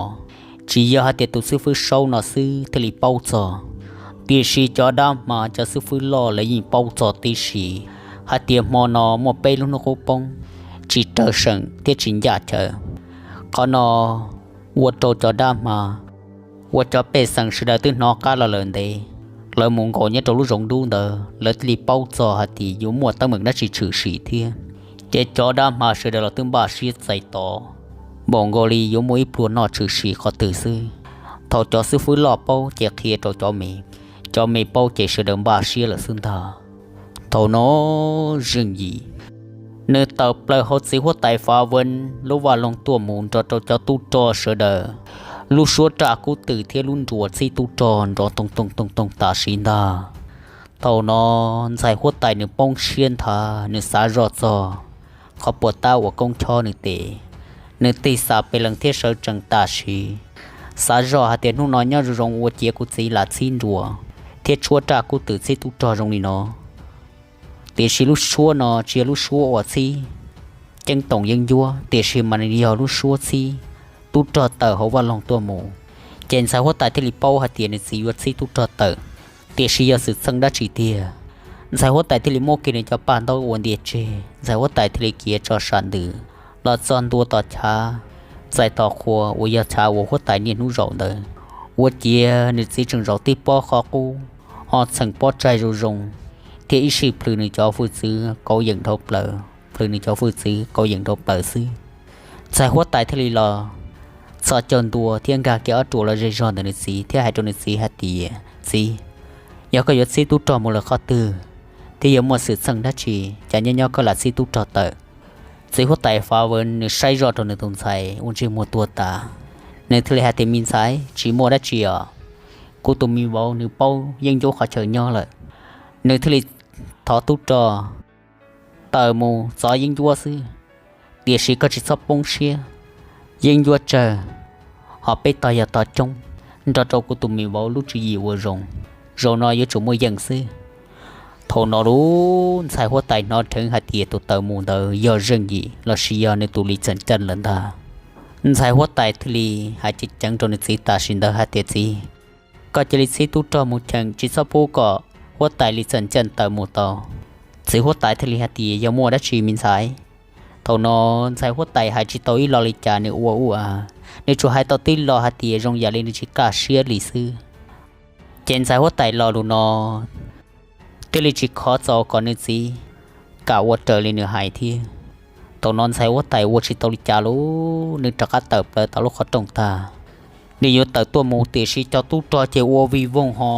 tsis yog hais tias tus xib fwb saub no xwb thiaj li paub txog, tiam sis cov dab hma cov xib fwb loj lawv yeej paub txog tib si, hais tias hmo no muaj peb lub hnub qub poob, tsis raws seem thiab tsis ncaj chaw. Qhov no ua rau cov dab hma uas cov pej xeem sawv daws twb hnov qab los lawm ntev, lawv mus nkaum nyob rau lub zoov dub ntawd lawv thiaj li paub txog hais tias yuav muaj teeb meem dab tsi tshwm sim thiab. Ces cov dab hma sawv daws los twb npaj siab txais tos npaum nkaus li yuav muaj ib pluag noj tshwm sim qhov twg xwb. Thaum cov xib fwb loj paub ces qhia rau cov me, cov me paub ces sawv daws npaj siab lawm xwb ntag. Thaum no Zeej Yim nws tawm plaws hauv txiv huab tais Fav Vwv lub vaj loog tuaj mus nrog rau cov tub rog sawv daws, lub suab raj kub twm thiab lub nruas txhib tub rog nrov toog toog toog toog tam sim ntag. Thaum no ntxhais huab tais nws poob siab nthav, nws xav zoj txog qhov puas tab uas koob chob nws tes, nws tig xa pes lees thiab sawv tsees tam sim, xav zoj hais tias hnub no nyob zoo zoo ua ciav kuv txiv lam txhib nruas thiab tshuab raj kub twm txhib tub rog zoo li no. Tiam sis lub suab no tsis yog lub suab uas txhib ceeb toom yeeb ncuab, tiam sis mas nws yog lub suab txhib tub rog tawm hauv vaj loog tuaj mus. Ces ntxhais huab tais thiaj li paub hais tias nws txiv yuav txhib tub rog tawm, tiam sis yog xwm txheej dab tsi tiag. Ntxhais huab tais thiaj li muab kiag nws cov paj ntaub ua ntia tseg, ntxhais huab tais thiaj li khiav tso sam ntws los txog ntua tom chav txais tos qhua uas yog chav uas huab tais niaj hnub zaum ntawd. Ua ciav nws txiv tseem zaum tib pob qhov qub, ho txheem pob tsaig zoo zoo, thiab ib sij plhws nws cov hwj txwv kauv yeem dhau plaws, plhws nws cov hwj txwv kauv yeem dhau plaws xwb. Ntxhais huab tais thiaj li los txhos caug ntua thiab nkag kiag ob ruam los ze zog ntawm nws txiv thiab hais rau nws txiv hais tias, Txiv, yog koj yuav txhib tub rog mus lawm qhov twg, thiab yuav muaj xwm txheej dab tsi cas nyob nyob koj lam txhib tub rog tawm? Txiv huab tais Fav Vwv nws saib zoj rau nws tus ntxhais ua ntsej muag tuag tas, nws thiaj li hais tias, Me ntxhais, tsis muaj dab tsi os. Kuv tus me vauv nws paub yeeb ncuab qhov chaw nyob lawm, nws thiaj li thov tub rog tawm mus txov yeeb ncuab xwb. Tiam sis koj tsis txhob poob siab, yeeb ncuab tsawg, ho peb tog yog tog coob, nrog rau kuv tus me vauv lub tswv yim ua zoo, zaum no yuav tsum muaj yeej xwb. Thaum no lub ntxhais huab tais hnov dheev hais tias tus tawm mus ntawd yog Zeej Yim lossis yog nws tus Lis Txam Ceej lawm ntag. Ntxhais huab tais thiaj li hais ceev ceev rau nws txiv tam sim ntawd hais tias, Txiv, koj cia li txhib tub rog mus cheem, tsis txhob pub kom huab tais Lis Txam Ceej tawm mus tau. Txiv huab tais thiaj li hais tias, Yog muaj dab tsi me ntxhais? Thaum no ntxhais huab tais hais tsis tau ib lo li cas, nws ua ua, nws tsuas hais tau tib lo hais tias zoo yam li nws tsis kaj siab li xwb. Ces ntxhais huab tais lo lus no thiaj li tsis khov txaus kom nws txiv kam ua raws li nws hais thiab. Thaum no ntxhais huab tais ua tsis tau li cas lawm, nws rov qab tawm plaws tom lub qhov rooj tag. Nws yuav tawm tuaj mus tiam sis cov tub rog ces ua vij voog ho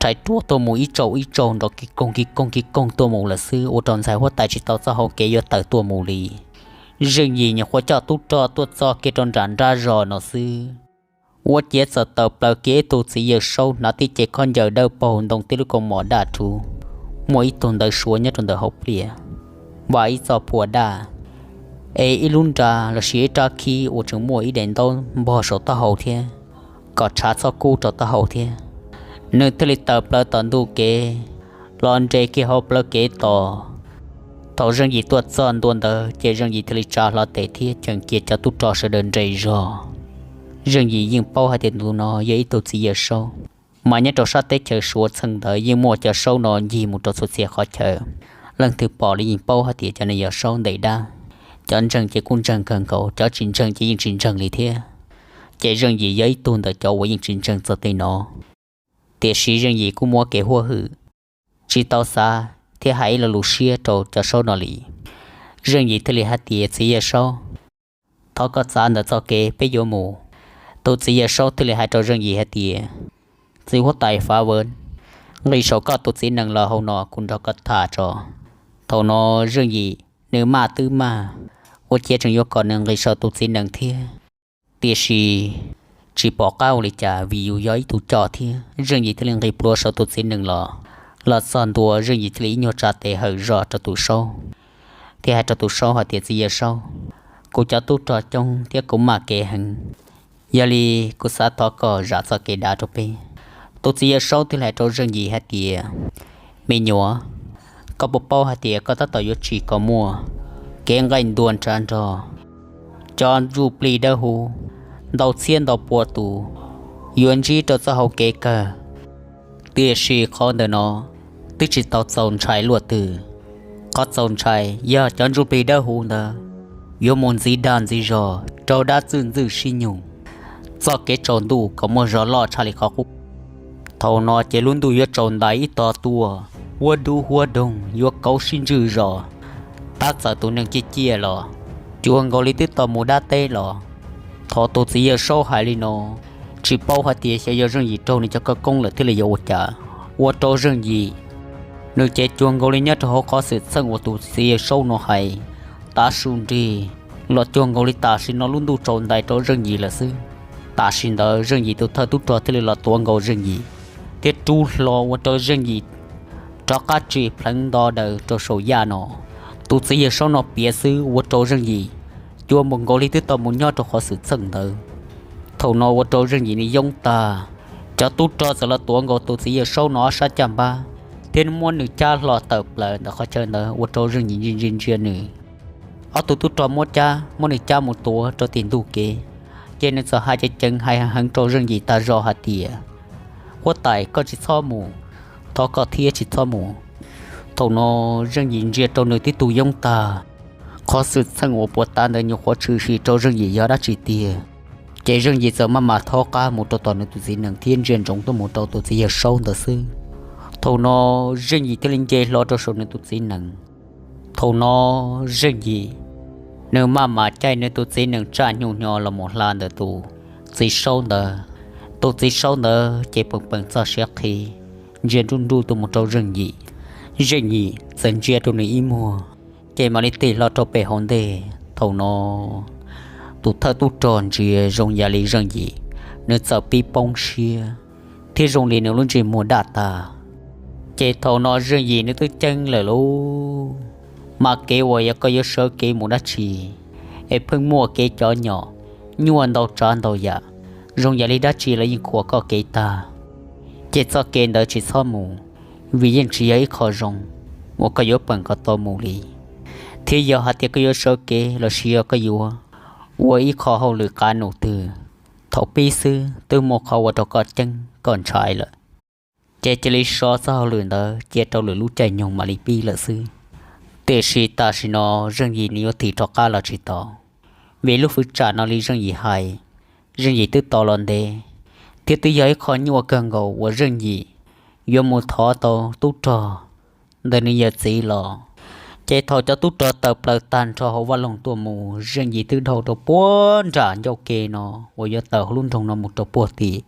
rhais ruaj tuaj mus ib tsaus ib tsaus nrov kis koog kis koog kis koog tuaj mus lawm xwb, ua rau ntxhais huab tais tsis tau txoj hau kev yuav tawm tuaj mus li. Zeej Yim nyuam qhuav coj tub rog tuaj txog kiag rau nram nrab zos no xwb, ua ciav txawm tawm plaws kiag ib tug txiv yawg saub hnav tib ce khaub ncaws dawb paug ntoo tib lub kaus mom daj rhuv, muaj ib tug ntawv suav nyob rau ntawm hauv pliaj, vam ib txoj phua daj, es ib lub nra lossis ib rab khib uas tseem muaj ib daim ntaub npog saum taub hau thiab, kom tshav txhob kub rau taub hau thiab. Nws thiaj li tawm plaws tom ntug kev los nres kiag hauv plawv kev tos. Thaum Zeej Yim tuaj txog ntua ntawd ces Zeej Yim thiaj li tsa hlo tes thiab cheem kiag cov tub rog sawv daws nres zog. Zeej Yim yeej paub hais tias tus no yog ib tug txiv yawg saub, mas nyob rau sab teb chaws suav txheej ntawd yeej muaj cov saub no ncig mus rau txhua txhia qhov chaw. Leej twg pom los yeej paub hais tias cov no yog saub ntes dab. Cov ntseeg ces kuj ntseeg kawg nkaus, cov tsis ntseeg ces yeej tsis ntseeg li thiab. Ces Zeej Yim yog ib tug ntawm cov uas yeej tsis ntseeg txog tej no, tiam sis Zeej Yim kuj muaj kev huaj hwm, tsis tau xav thiab hais ib lo lus siab rau cov saub no li. Zeej Yim thiaj li hais tias, Txiv yawg saub, thov koj txav ntawm txoj kev peb yuav mus. Tus txiv yawg saub thiaj li hais rau Zeej Yim hais tias, Txiv huab tais Fav Vwv, nqis saum koj tus txiv nees los hauv no kuv nrog koj tham tso. Thaum no Zeej Yim nws maj twb maj, ua ciav tseem yuav kom nws nqis saum tus txiv nees thiab, tiam sis tsis pom qab ua li cas vim yus yog ib tug coj thiab. Zeej Yim thiaj li nqis plhuav saum tus txiv nees los, los txog ntua Zeej Yim thiaj li ib nyuag tsa tes hawm zog rau tus saub, thiab hais rau tus saub hais tias, Txiv yawg saub, kuv cov tub rog coob thiab kuv maj kev heev, yog li kuv xav thov koj zam txoj kev dav rau peb. Tus txiv yawg saub thiaj li hais rau Zeej Yim hais tias, Me nyuam, koj puas paub hais tias koj tab tom yuav tsim kom muaj kev nqaij ntuag ntshav nrog cov ntsuj plig dawb huv ntau txhiab ntau pua tus yuav ntsib rau txoj hau kev kawg. Tiam sis qhov ntawm no twb tsis tau txaus ntshai luaj twg. Qhov txaus ntshai yog cov ntsuj plig dawb huv ntawd yuav mus ntxiv dag ntxiv zog rau dab txwj ntxwj sib nyug, txoj kev tsaus ntuj kom muaj zog loj tshaj li qhov qub. Thaum no ces lub ntuj yuav tsaus ntais ib tog tuaj, huab dub huab doog yuav kauv sib ntswj zos. Tab txawm tus neeg ciaj ciaj los cuag nkaus li twb tau mus dab teb los. Thaum tus txiv yawg saub hais li no, tsis paub hais tias xyov yog Zeej Yim raug nws cov khawv koob lawm thiaj li yuav ua cas, ua rau Zeej Yim nws ces cuag nkaus li nyob rau hauv qhov xwm txheej uas tus txiv yawg saub no hais. Tav su nrig los cuag nkaus li tam sim no lub ntuj tsaus ntais rau Zeej Yim lawm xwb. Tam sim ntawd Zeej Yim tus thawj tub rog thiaj li los tuav nkaus Zeej Yim thiab rub hlo ua rau Zeej Yim rov qab tsim plheev nto daws rau saum yaj no. Tus txiv yawg saub no piav xwb ua rau Zeej Yim cuag nkaus li twb tau mus nyob rau qhov xwm txheej ntawd. Thaum no ua rau Zeej Yim nws yoob tag, cov tub rog txawm los tuav nkaus tus txiv yawg saub no ob sab caj npab thiab muab nws cab hlo tawm plaws ntawm qhov chaw ntawd ua rau Zeej Yim ntsia ntsia ntsia nws. Ob tug tub rog muab cab, muab nws cab mus tuav rau tim ntug kev, ces nws txawm hais ceev ceev hais heev rau Zeej Yim tag zog hais tias, Huab tais, koj tsis txhob mus, thov koj thiab tsis txhob mus. Thaum no Zeej Yim ntsia rau nws tib tug yoob tag, qhov xwm txheej uas puas tav ntawd nyuam qhuav tshwm sim rau Zeej Yim yog dab tsi tiag. Ces Zeej Yim txawm maj mam thaub qab mus rau tom nws tus txiv nees thiab ntsia ntsoov tuaj mus rau tus txiv yawg saub ntawd xwb. Thaum no Zeej Yim thiaj li nce hlo rau saum nws tus txiv nees. Thaum no Zeej Yim nws maj mam caij nws tus txiv nees tsaj hnyuv hnyo los mus hla ntawm tus txiv saub ntawd. Tus txiv saub ntawd ces peem peem txog siav qhi, ntsia nruj nruj tuaj mus rau Zeej Yim. Zeej Yim txawm ntsia rau nws ib muag, ces mam li tig hlo rau pem hauv ntej. Thaum no tus thawj tub rog ntsia zoo yam li Zeej Yim, nws txawm pib poob siab thiab zoo li nws lub ntsej muag daj tas. Ces thaum no Zeej Yim nws twb ceeb lawm lauj, mas kev uas yog koj yuav sawv kev mus dab tsi, es pheej muaj kev cov nyom, nyuaj ntau tsav ntau yam, zoo yam li dab tsi los yeej khuam koj kev tag. Ces txoj kev ntawd tsis txhob mus, vim yeej tsis yog ib qho zoo uas koj yuav peem kom tau mus li. Thiab yog hais tias koj yuav sawv kev los sis yog koj yuav ua ib qho hauj lwm qav num twg, thaum pib xwb twb muaj qhov ua rau koj ceeb koj ntshai lawm, ces cia li so txoj hauj lwm ntawd cia rau lwm lub caij nyoog mam li pib lawm xwb. Tiam sis tam sim no Zeej Yim nws yuav tig rov qab los tsis tau, vim lub fwv tsam no li Zeej Yim hais, Zeej Yim twb tau los ntev, thiab twb yog ib qho nyuaj kawg nkaus uas Zeej Yim yuav mus thov tau tub rog ntawm nws yawm txiv los. Ces thaum cov tub rog tawm plaws tag nrho hauv vaj loog tuaj mus, Zeej Yim twb dhau rau puag nram ncauj ke no uas yuav tawm hauv lub nroog no mus rau puag tim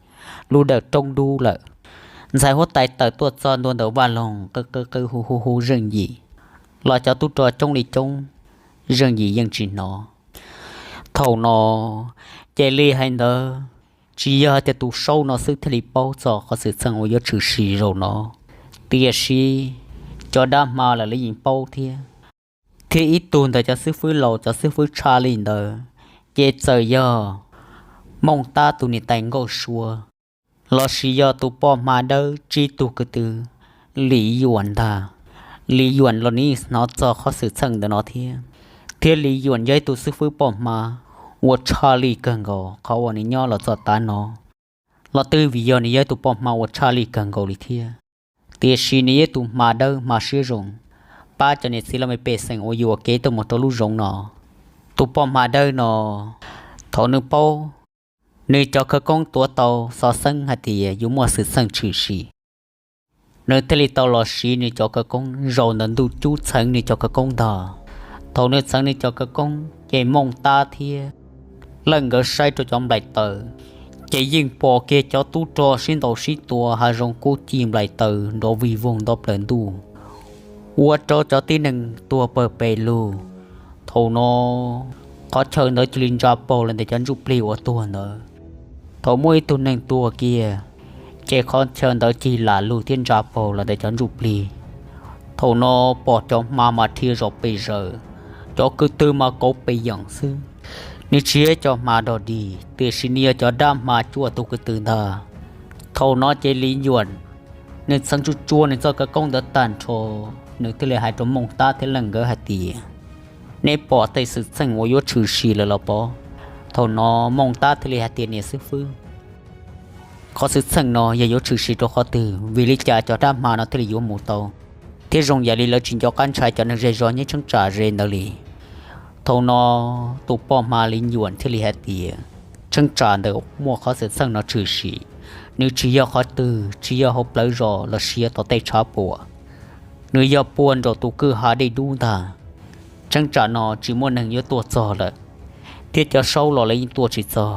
lub dawm roob dub lawm. Ntxhais huab tais tawm tuaj txog ntua ntawm vaj loog qw qw qw hu hu hu Zeej Yim, los cov tub rog coob li coob, Zeej Yim yeej tsis hnov. Thaum no ces li hais ntawd, tsis yog hais tias tus saub no xwb thiaj li paub txog qhov xwm txheej uas yuav tshwm sim zaum no, tiam sis cov dab hma lawv yeej paub thiab. Thiab ib tug ntawm cov xib fwb laus cov xib fwb tshaj lij ntawd ces txawm yog Mooj Tab tus niam tais nkauj Suav, los sis yog tus poj hma dawb tsib tug ko tw Lis Yuam ntag. Lis Yuam los nws yeej hnov txog qhov xwm txheej ntawm no thiab, thiab Lis Yuam yog ib tug xib fwb poj hma uas tshaj lij kawg nkaus. Qhov uas nws nyob los txog tav no los twb vim yog nws yog ib tug poj hma uas tshaj lij kawg nkaus li thiab. Tiam sis nws yog ib tus hma dawb hma siab zoo, pab cov niam txiv laj mej pej xeem uas yuam kev tuaj mus rau lub zoov no. Tus poj hma dawb no, thaum nws paub nws cov khawv koob tuav tau xov xeeb hais tias yuav muaj xwm txheej tshwm sim, nws thiaj li tau los siv nws cov khawv koob zaum ntawm ntuj cub txheev nws cov khawv koob ntag. Thaum nws txheev nws cov khawv koob ces Mooj Tab thiab Leej nkawd saib rau cov nplaim taws, ces yeej pom kiag cov tub rog sib ntaus sib tua hav zoov kub ci nplaim taws nrov vij voog nto plaws ntuj, ua rau cov tib neeg tuag pawg pes lug. Thaum no qhov chaw ntawd cia li ntsa paug los ntawm cov ntsuj plig uas tuag ntawd. Thaum muaj ib tug neeg tuag kiag, ces qhov chaw ntawd cig lam lug thiab ntsa paug los ntawm cov ntsuj plig. Thaum no pom cov hma mas dhia zom pes zaws, cov kwv tw mas kauv pes yeem xwb. Nws tsis yog cov hma dog dig, tiam sis nws yog cov dab hma cuaj tug kwv tw ntag. Thaum no ces Li Nyuam nws txheev tsuj tsuag nws txoj khawv koob ntawd tag nrho, nws thiaj li hais rau Mooj Tab thiab Leej nkawd hais tias, neb pom tej xwm txheej uas yuav tshwm sim lawm los pov? Thaum no Mooj Tab thiaj li hais tias, niam xib fwb, qhov xwm txheej no yog yuav tshwm sim rau qhov twg, vim li cas cov dab hma no thiaj li yuav mus tau, thiab zoo yam li lawv tsis nco qab ntshai cov neeg zej zog nyob cheeb tsam ze ntawd li. Thaum no tus poj hma Li Nyuam thiaj li hais tias, cheeb tsam ntawm muaj qhov xwm txheej no tshwm sim, nws tsis yog qhov twg, tsis yog hauv plawv zos los sis yog tom tej tshav puam, nws yog puag nraum tus kwj ha dej dub ntag. Cheeb tsam no tsis muaj neeg yuav tuaj txog lawm, thiab cov saub los lawv yeej tuaj tsis txog.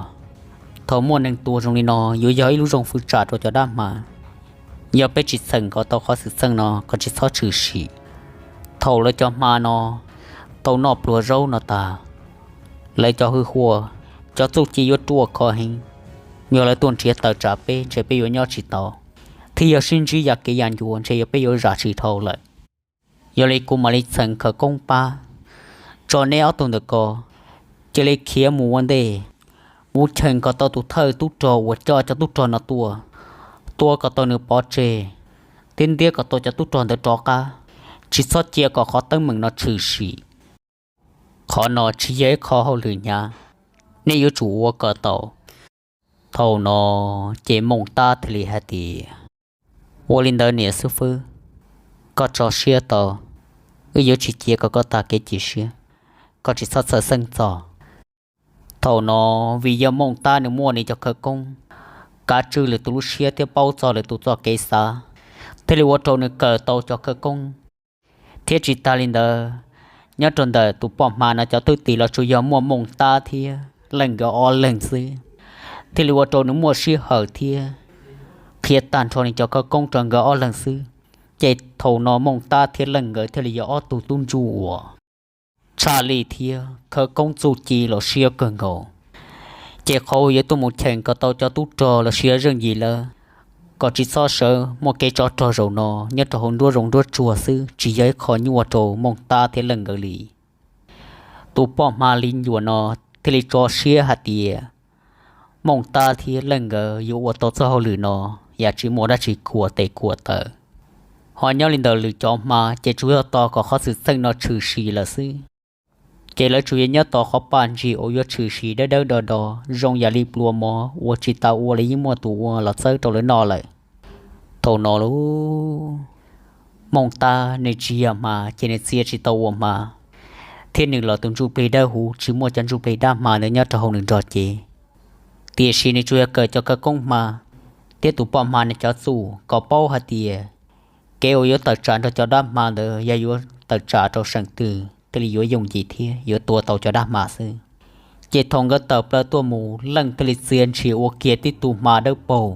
Thaum muaj neeg tuag zoo li no yuav yog ib lub zoo fwv tsam rau cov dab hma. Yog peb tsis txheem kom tau qhov xwm txheej no kom tsis txhob tshwm sim. Thaum lawv cov hma no tau noj pluas zaub no tas, lawv cov hwj huaj, cov txuj ci yuav ruaj khov heev. Yog lawv tuaj nrhiav tawm tsam peb ntshe peb yuav nyob tsis tau, thiab yog sib ntsib ya kev ya ncua ntshe yuav peb yuav zam tsis dhau lawm. Yog li kuv mam li txheem khawv koob pab tso neb ob tug ntawm ko, cia li khiav mus ua ntej, mus cheem kom tau tus thawj tub rog uas coj cov tub rog no tuaj, tua kom tau nws pov tseg, thiab ntiab kom tau cov tub rog ntawd rov qab, tsis txhob cia kom qhov teeb meem no tshwm sim. Qhov no tsis yog ib qho hauj lwm hnyav, nej yuav tsum ua kom tau. Thaum no ces Mooj Tab thiaj li hais tias, ua li ntawd niam xib fwb, koj tso siab tau, wb yuav tsis cia kom koj tag kev cia siab, koj tsis txhob txhawj xeeb txog. Thaum no vim yog Mooj Tab nws muaj nws cov khawv koob, kav tswj lwm tus lub siab thiab paub txog lwm tus txoj kev xav, thiaj li ua rau nws kawm tau cov khawv koob. Thiab tsis tas li ntawd, nyob rau ntawm tus poj hma no cov thwj tim los tsuas yog muaj Mooj Tab thiab Leej nkawd ob leeg xwb, thiaj li ua rau nws muaj sij hawm thiab qhia tag nrho nws cov khawv koob rau nkawd ob leeg xwb. Ces thaum no Mooj Tab thiab Leej nkawd thiaj li yog ob tug tub ntsuj uas tshaj lij thiab khawv koob txuj ci los siab kawg nkaus. Ces qhov uas yuav tuaj mus cheem kom tau cov tub rog los sis zeej yim lawv, kom tsis txhob sawv muaj kev tsov rog zaum no nyob rau hauv nruab zoov nruab tsuag xwb tsis yog ib qho nyuaj rau Mooj Tab thiab Leej nkawd li. Tus poj hma Li Nyuam no thiaj li tso siab hais tias Mooj Tab thiab Leej nkawd yuav ua tau txoj hauj lwm no, yam tsis muaj dab tsi khuam tes khuam taw. Ho nyob li ntawm lwm cov hma ces tsuas yog tos kom qhov xwm txheej no tshwm sim lawm xwb. Ces lawv tsuas yog nyob tos qhov paj ntsig uas yuav tshwm sim dawb dawb do do zoo yam li plua mov uas tsis tas ua los yeej muaj tus ua los txawb rau lawv noj lawm. Thaum no lauj, Mooj Tab nws tsis yog hma ces nws txia tsis tau ua hma, thiab nws los tus ntsuj plig dawb huv tsis muaj cov ntsuj plig dab hma ntawd nyob rau hauv nws nrog cev. Tiam sis nws tsuas yog kawm cov khawv koob hma thiab tus poj hma nws cov txuj kom paub hais tias kev uas yuav tawm tsam nrog cov dab hma ntawd yog yuav tawm tsam rau seem twg thiaj li yuav yooj yim thiab yuav tua tau cov dab hma xwb. Ces thaum nkawd tawm plaws tuaj mus, Leej thiaj li txia ntshis ua kiag tib tug hma dawb paug.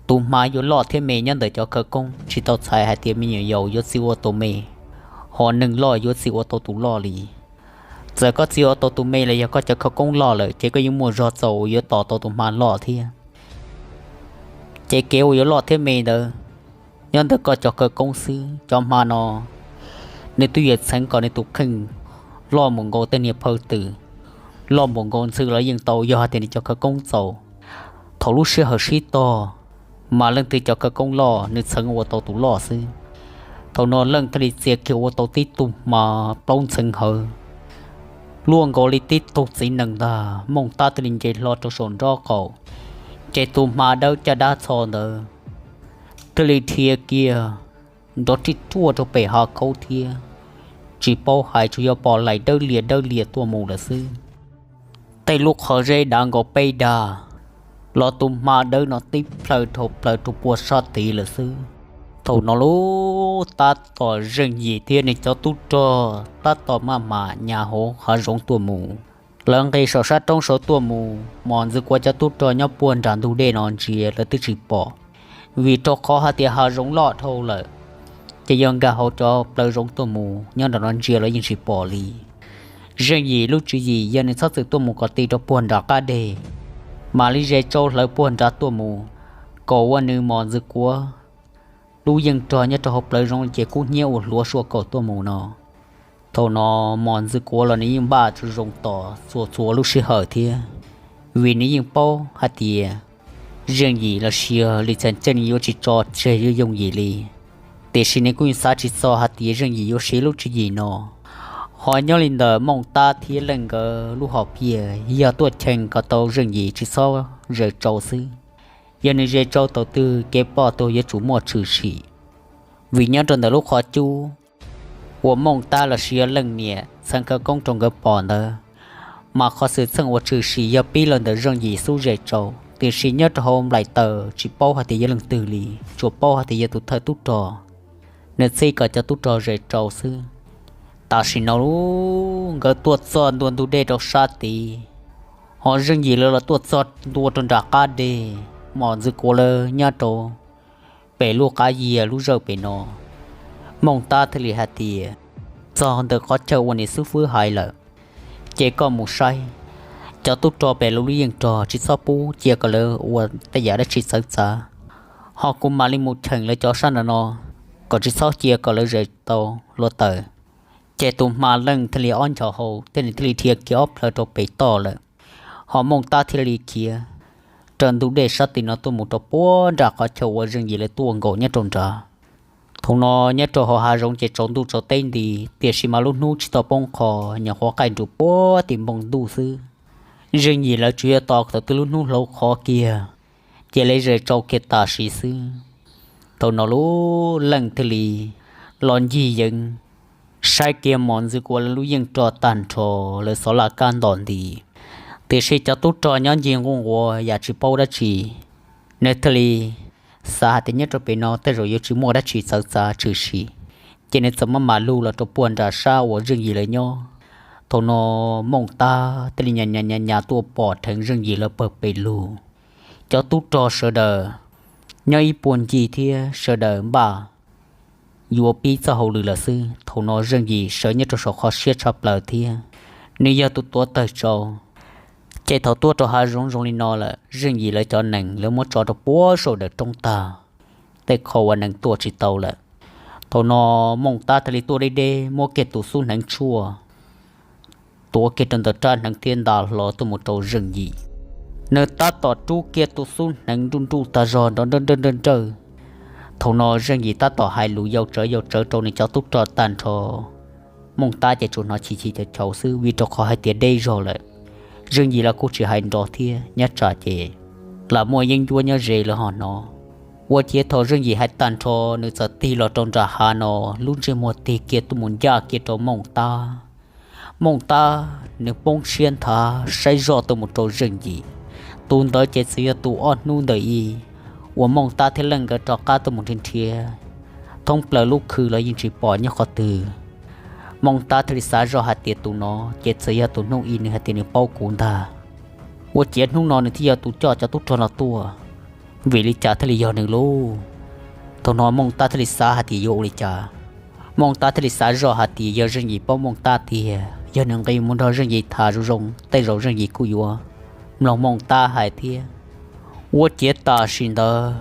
Tus hma yuav loj thiab me nyob ntawm cov khawv koob tsis tau txhais hais tias me nyuam yaus yuav txia ua tau me, ho neeg loj yuav txia ua tau tus loj li. Txawm koj txia ua tau tus me los yog koj cov khawv koob loj lawm ces koj yeej muaj zog txaus uas yuav tos tau tus hma loj thiab. Ces kev uas yuav loj thiab me ntawd nyob ntawm koj cov khawv koob xwb. Cov hma no nws twb yuav txheev kom nws tus kheej loj npaum nkaus tej niag phaw twm, loj npaum nkaus ntxhw los yeej tau yog hais tias nws cov khawv koob txaus. Thaum lub sij hawm sib tog, mas leej twg cov khawv koob loj nws txheev ua tau tus loj xwb. Thaum no Leej thiaj li txia kiag ua tau tib tug hma plaub ntxheev hawv, luaj nkaus li tib tug txiv nees ntag. Mooj Tab thiaj li nce hlo rau saum nraub qaum, ces tus hma dawb caj dab txho ntawd thiaj li dhia kiag nrov rij ruaj rau pem hav khaub thiab, tsis paub hais tsuas yog pom lais dawb lias dawb lias tuaj mus lawm xwb. Tej lub qhov zeb dav nkaus peb dag los tus hma dawb no tib plhaw dhau plaws rau puag sab tid lawm xwb. Thaum no lauj, tab tom Zeej Yim thiab nws cov tub rog tab tom maj mam nyas hauv hav zoov tuaj mus. Lawv nqis saum sab roob saud tuaj mus, mos ntxwv kuav cov tub rog nyob puag nram ntug dej no ntsia lawv twb tsis pom, vim rau qhov hais tias hav zoov loj dhau lawm. Ces yog nkag hauv cov plawv zoov tuaj mus nyob nram no ntsia los yeej tsis pom li. Zeej Yim lub tswv yim yog nws txhob txwm tuaj mus kom ti rau puag nram qab deg, mam li ze tsau hlawv puag nrad tuaj mus, kom ua nws mos ntxwv kuav lub yeej rog nyob rau hauv plawv zoov ces kub hnyiab ua hluav sua kaum tuaj mus no. Thaum no mos ntxwv kuav los nws yeej npaj zoo tos txhua txhua lub sij hawm thiab, vim nws yeej paub hais tias Zeej Yim los sis yog Lis Txhais Txeej yuav tsis tso tseg yooj yim li. Tiam sis nws kuj xav tsis txog hais tias Zeej Yim yuav siv lub tswv yim no. Ho nyob li ntawm Mooj Tab thiab Leej nkawd lub hom phiaj yog tuaj cheem kom tau Zeej Yim tsis txhob ze tsau xwb. Yog nws ze tsau thaum twg kev ploj tuag yuav tsum muaj tshwm sim. Vim nyob rau ntawm lub qhov cub uas Mooj Tab los sis yog Leej niam txheev khawv koob rau nkawd pom ntawd, mas qhov xwm txheej uas tshwm sim yog pib los ntawm Zeej Yim xub ze tsau, tiam sis nyob rau hauv nplaim taws tsis paub hais tias yog leej twg li, tsuas paub hais tias yog tus thawj tub rog, nws txhij kom cov tub rog ze tsau xwb. Tam sim no nkawd tuaj txog ntua ntug dej rau sab tid, ho Zeej Yim lawv los tuaj txog ntua rau nram qab deg, mos ntxwv kuav lawv nyob rau pem lub qab yias lub zawj pem no. Mooj Tab thiaj li hais tias, txog ntawm qhov chaw uas niam xib fwb hais lawm, ces koj mus saib cov tub rog pem lub lub yeej rog tsis txhob pub cia kom lawv ua tej yam dab tsi txawv txav, ho kuv mam li mus cheem lawv cov sab nram no, kom tsis txhob cia kom lawv ze tau hluav taws. Ces tus hma Leej thiaj li ob nchos hau thiab nws thiaj li dhia kiag ob plhaw rau pem toj lawm. Ho Mooj Tab thiaj li khiav raws ntug dej sab tim no tuaj mus rau puag nram qhov chaw uas Zeej Yim lawv tuaj nkaum nyob rau nrad. Thaum no nyob rau hauv hav zoov ces tsaus ntuj tsaus teb nti, tiam sis mas lub hnub tsis tau poob qho, nyuam qhuav qaij nrus puag tim npoo ntuj xwb. Zeej Yim lawv tsuas yog tos thaum twg lub hnub hlauv qhov kiag, ces lawv ze tsau kiag tam sim xwb. Thaum no lub Leej thiaj li los ncig yeev saib kiag mos ntxwv kuav lawv lub yeej rog tag nrho, lawv xov laj kab ntom nti. Tiam sis cov tub rog nyob ncig nquj nquav yam tsis paub dab tsi, nws thiaj li xav hais tias nyob rau pem no tej zaum yuav tsis muaj dab tsi txawv txav tshwm sim, ces nws txawm maj mam lug los rau puag nram sab uas Zeej Yim lawv nyob. Thaum no Mooj Tab thiaj li nyas nyas nyas tuaj pom dheev Zeej Yim lawv pawg pes lug. Cov tub rog sawv daws nyob ib puag ncig thiab sawv daws npaj yuav pib txoj hauj lwm lawm xwb. Thaum no Zeej Yim sawv nyob rau saum qhov siab tshaj plaws thiab nws yog tus tuav tawg tsau. Ces thaum tuaj rau hav zoov zoo li no lawm, Zeej Yim lawv cov nees lawv muab tso rau puag saum daws roob tag, tej qho uas nees tuaj tsis tau lawm. Thaum no Mooj Tab thiaj li tuaj deb deb muab kiag tus xub hneev tshuaj tuav kiag rau ntawm rab hneev thiab nta hlo tuaj mus rau Zeej Yim. Nws tab tom rub kiag tus xub hneev nruj nruj tag zog nrov nrawj nrawj nrawj nrawj. Thaum no Zeej Yim tab tom hais lus yau tsawv yau tsawv rau nws cov tub rog tag nrho. Mooj Tab ces tsuas hnov chim chim chau chau xwb vim rau qhov hais tias deb zog lawm. Zeej Yim los kuj tsis hais nrov thiab, nyob tsam ces lam muaj yeeb ncuab nyob ze lawv ho hnov. Ua ciav thaum Zeej Yim hais tag nrho, nws txawm tig los rau nram hav no, lub ntsej muag tig kiag tuaj mus ncaj kiag rau Mooj Tab. Mooj Tab nws poob siab nthav saib zoj tuaj mus rau Zeej Yim. Tus ntawd ces txawm yog tus ob hnub ntawm ib uas Mooj Tab thiab Leej nkawd rov qab tuaj mus nrhiav nrhiav thoob plaws lub khw los yeej tsis pom nyob qhov twg. Mooj Tab thiaj li xav zoj hais tias tus no ces txawm yog tus hnub ib nws hais tias nws paub kuv ntag. Ua ciav hnub no nws thiaj yog tus coj cov tub rog no tuaj, vim li cas thiaj li yog nws lauj? Thaum no Mooj Tab thiaj li xav hais tias yuav ua li cas. Mooj Tab thiaj li xav zoj hais tias yog Zeej Yim paub Mooj Tab tiag, yog nws nqis mus nrog Zeej Yim tham zoo zoo tej zaum Zeej Yim kuj yuav mloog Mooj Tab hais thiab. Ua ciav tam sim ntawd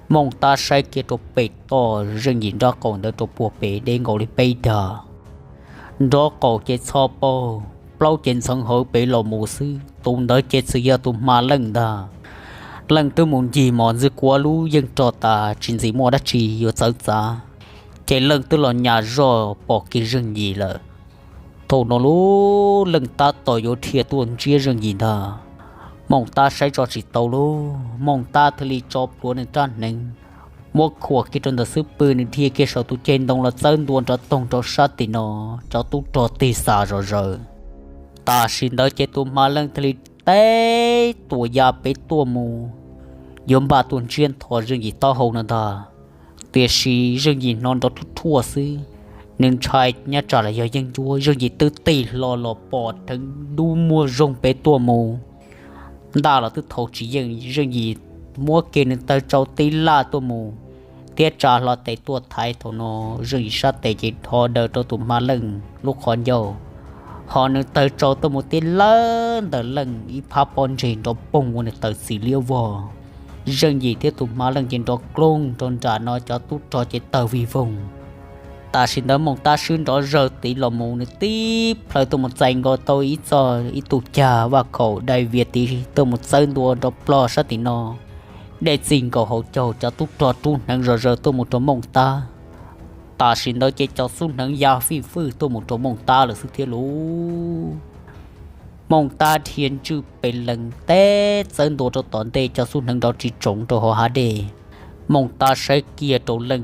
Mooj Tab saib kiag rau pem toj Zeej Yim nraub qaum ntawd rau puag pem deb nkaus li peb dag. Nraub qaum ces txho paug, plaub ces ntxheev hawv pem los mus xwb. Tus ntawd ces txawm yog tus hma Leej ntag. Leej twb mus ncig mos ntxwv kuav lub yeej rog tas tsis ntxim muaj dab tsi yuav txawv txav, ces Leej twb los nyas zoj pom kiag Zeej Yim lawm. Thaum no lub Leej tab tom yuav dhia tuaj ntsiab Zeej Yim ntag. Mooj Tab saib tso tsis tau lub, Mooj Tab thiaj li tso plhuav nws rab hneev, muab khuam kiag rau ntawm xub pwg, nws dhia kiag saum tus ceg ntoo los txawb ntua nrov toog rau sab tim no, cov tub rog tig xas zom zaws. Tam sim ntawd ces tus hma Leej thiaj li teb tuam ya pem tuaj mus, yuav npaj tuaj ntsiab ntho Zeej Yim taub hau no ntag. Tiam sis Zeej Yim hnov nrov thuj thuaj xwb, nws ntshai nyob tsam los yog yeeb ncuab, Zeej Yim twb tig hlo los pom dheev dub muag zoog pem tuaj mus. Ntaj los twb thau tsis yeej, Zeej Yim muab kiag nws taw tsau tib laj tuaj mus, thiab tsa hlo tes tuaj thaiv. Thaum no Zeej Yim sab tes ces dhos daws rau tus hma Leej lub qhov ncauj, Ho nws tawg tsau tuaj mus tib lawb ntawm Leej ib phab pob ntseg nrov poog ua nws tawm txim liab vog. Zeej Yim thiab tus hma Leej ces nrov kloog rau nram no, cov tub rog ces tawg vij voog. Tam sim ntawd Mooj Tab swb nrov zawg tid los mus, nws tib plhaw tuaj mus txais nkaus tau ib txoj ib tug cag vaj khaum dai vias tid tuaj mus txawb ntua nrov plog sab tim no. Dej txij nkaus hauv caug, cov tub rog rub hneev zom zaws tuaj mus rau Mooj Tab. Tam sim ntawd ces cov xub hneev ya fij fwj tuaj mus rau Mooj Tab lawm xwb thiab lauj. Mooj Tab dhia ntswj pes lees teb txawb ntua rau tom ntej, cov xub hneev nrov ris tsoov rau hauv hav dej. Mooj Tab saib kiag rau Leej,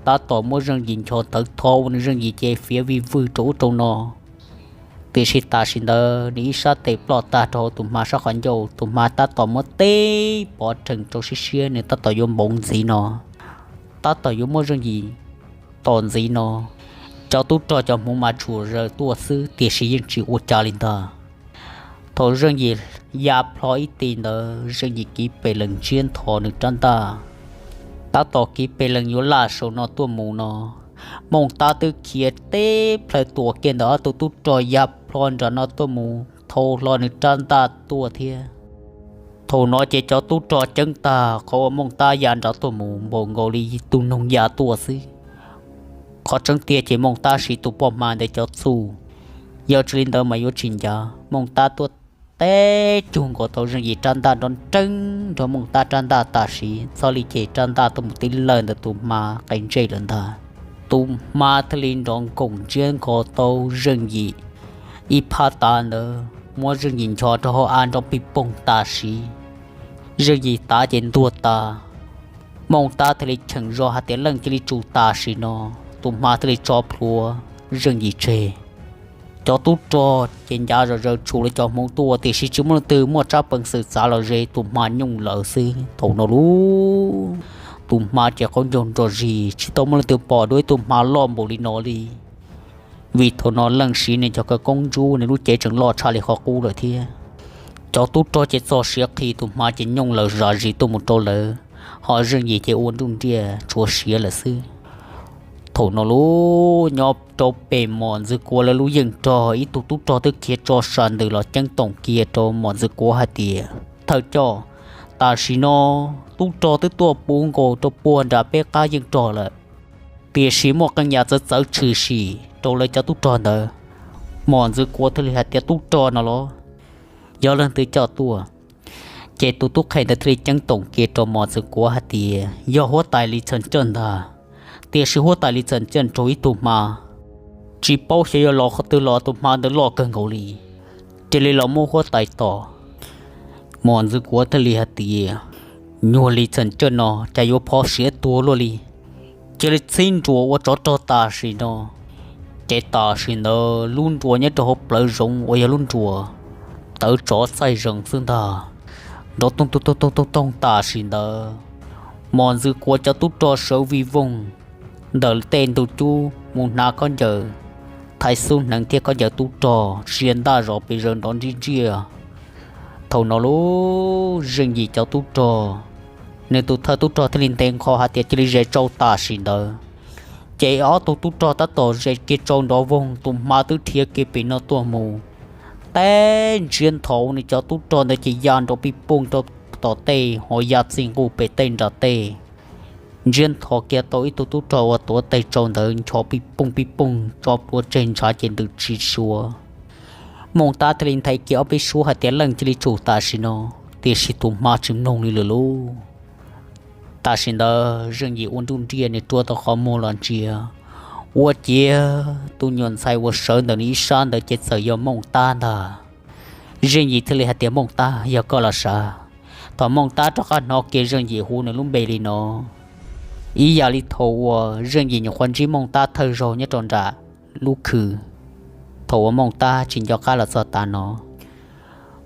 tab tom muab Zeej Yim nchos tawv tho ua nws Zeej Yim ces fiav vij vwg rau ub rau no. Tiam sis tam sim ntawd nws ib sab tes ploj tag rau hauv tus hma sab qhov ncauj, tus hma tab tom muab teb pov rhees rau siab siab, nws tab tom yuav npoov ntxiv no, tab tom yuav muab Zeej Yim tom ntxiv no. Cov tub rog cov hmuv mas tsuas zaws tuaj xwb tiam sis yeej tsis ua cas li ntag. Thaum Zeej Yim ya plho ib ti ntawd, Zeej Yim kiv pes lees ntsiab nthos nws rab ntaj, tab tom kiv pes lees yuav laj saum no tuaj mus no, Mooj Tab twb khiav teb plhaw tuam kiag ntawm ob tug tub rog ya plho nram no tuaj mus thau hlo nws rab ntaj tuaj thiab. Thaum no ces cov tub rog ceeb tag, qhov uas Mooj Tab ya nrad tuaj mus npaum nkaus li tus noog ya tuaj xwb. Qhov tseeb tiag ces Mooj Tab siv tus poj hma ntawd cov txuj, yog tsis li ntawd mas yuav tsis ncav. Mooj Tab tuaj teb cug nkaus tau Zeej Yim rab ntaj nrov nreeb nrog Mooj Tab rab ntaj tam sim, txhob li ces rab ntaj tuaj mus tib lawg ntawm tus hma qe ntsej lawm ntag. Tus hma thiaj li nrov nkoos ntsiab nkaus tau Zeej Yim ib phab tav ntawd, muab Zeej Yim nchos rau hauv av nrov pij poog tam sim. Zeej Yim tav ces ntuag tas. Mooj Tab thiaj li cheem zos hais tias Leej cia li tsum tam sim no, tus hma thiaj li tso plhuav Zeej Yim tseg. Cov tub rog ces ncav zom zaws tshum lawv cov hmoov tuaj tiam sis tsis muaj leej twg muaj tsab peev xwm txav los ze, tus hma nyooj lawm xwb. Thaum no lauj, tus hma ces qaub ncaug nrog zis tsis tau muaj leej twg pom dua ib tug hma loj npaum li no li. Vim thaum no Leej siv nws cov khawv koob ntsub, nws lub cev tseem loj tshaj li qhov qub lawm thiab. Cov tub rog ces txog siav qhi, tus hma ces nyooj lawm zam zis tuaj mus rau lawv, ho Zeej Yim ces ua nruj nriaj tshuav siav lawm xwb. Thaum no lauj, nyob rau pem Mos Ntxwg Kuav lawv lub yeej rog, ib tug tub rog twb khiav tso sam ntws los ceeb toom kiag rau Mos Ntxwg Kuav hais tias, Thawj coj, tam sim no tub rog twb tuaj puv nkaus rau puag nram peb qab yeej rog lawm, tiam sis muaj qee yam txawv txawv tshwm sim rau lawv cov tub rog ntawd. Mos Ntxwg Kuav thiaj li hais tias, Tub rog no los? Yog leej twg coj tuaj? Ces tus tub qhe ntawd thiaj li ceeb toom kiag rau Mos Ntxwg Kuav hais tias, Yog huab tais Lis Txheem Coj ntag, tiam sis huab tais Lis Txheem Coj raug ib tug hma, tsis paub xyov yog los qhov twg los, tus hma ntawd loj kawg nkaus li, cia li los muab huab tais tom. Mos Ntxwg Kuav thiaj li hais tias, Nyuag Lis Txheem Coj no cas yuav phov siav tuag luaj li, cia li txhib nruas ua tsov rog tam sim no. Ces tam sim ntawd lub nruas nyob rau hauv plawv zoov uas yog lub nruas tawv tsov txaij zees xwb ntag, nrov toog toog toog toog toog tam sim ntawd. Mos Ntxwg Kuav cov tub rog sawv vij voog ntawm tej ntug cub mus hnav khaub ncaws, thaiv xub hneev thiab khaub ncaws tub rog sia ntaj zov pes zaws nrov nriab nriaj. Thaum no lauj, Zeej Yim cov tub rog, nws tus thawj tub rog thiaj li nte nqho hais tias, Cia li zes tsau tam sim ntawd. Ces ob tug tub rog tab tom zes kiag tsau nrov voog, tus hma twb dhia kiag pem no tuaj mus, teb ntsiab nthos nws cov tub rog ntawd ces ya nrov pij pooj rau tom tej ho ya txij nqug pem tej nram tej. Ntsiab nthos kiag tau ib tug tub rog uas tuav tes tsau ntawd nchos pij pooj pij pooj tso plhuav tseg ntshav ces ntws tsis suav. Mooj Tab thiaj li nthe kiag ob peb suab hais tias, Leej cia li tsum tam sim no, tiam sis tus hma tsis mloog li lawm lauj. Tam sim ntawd Zeej Yim ua nruj nriaj, nws rua tau qhov muag los ntsia, ua ciav tus nyuam ntxhais uas sawv ntawm nws ib sab ntawd ces txawm yog Mooj Tab ntag. Zeej Yim thiaj li hais tias, Mooj Tab, yog koj los sav? Thaum Mooj Tab rov qab hnov kiag Zeej Yim hu nws lub npe li no, ib yam li thaum uas Zeej Yim nyuam qhuav ntsib Mooj Tab thawj zaug nyob rau nram lub khw, thaum uas Mooj Tab tsis nco qab los txog tav no,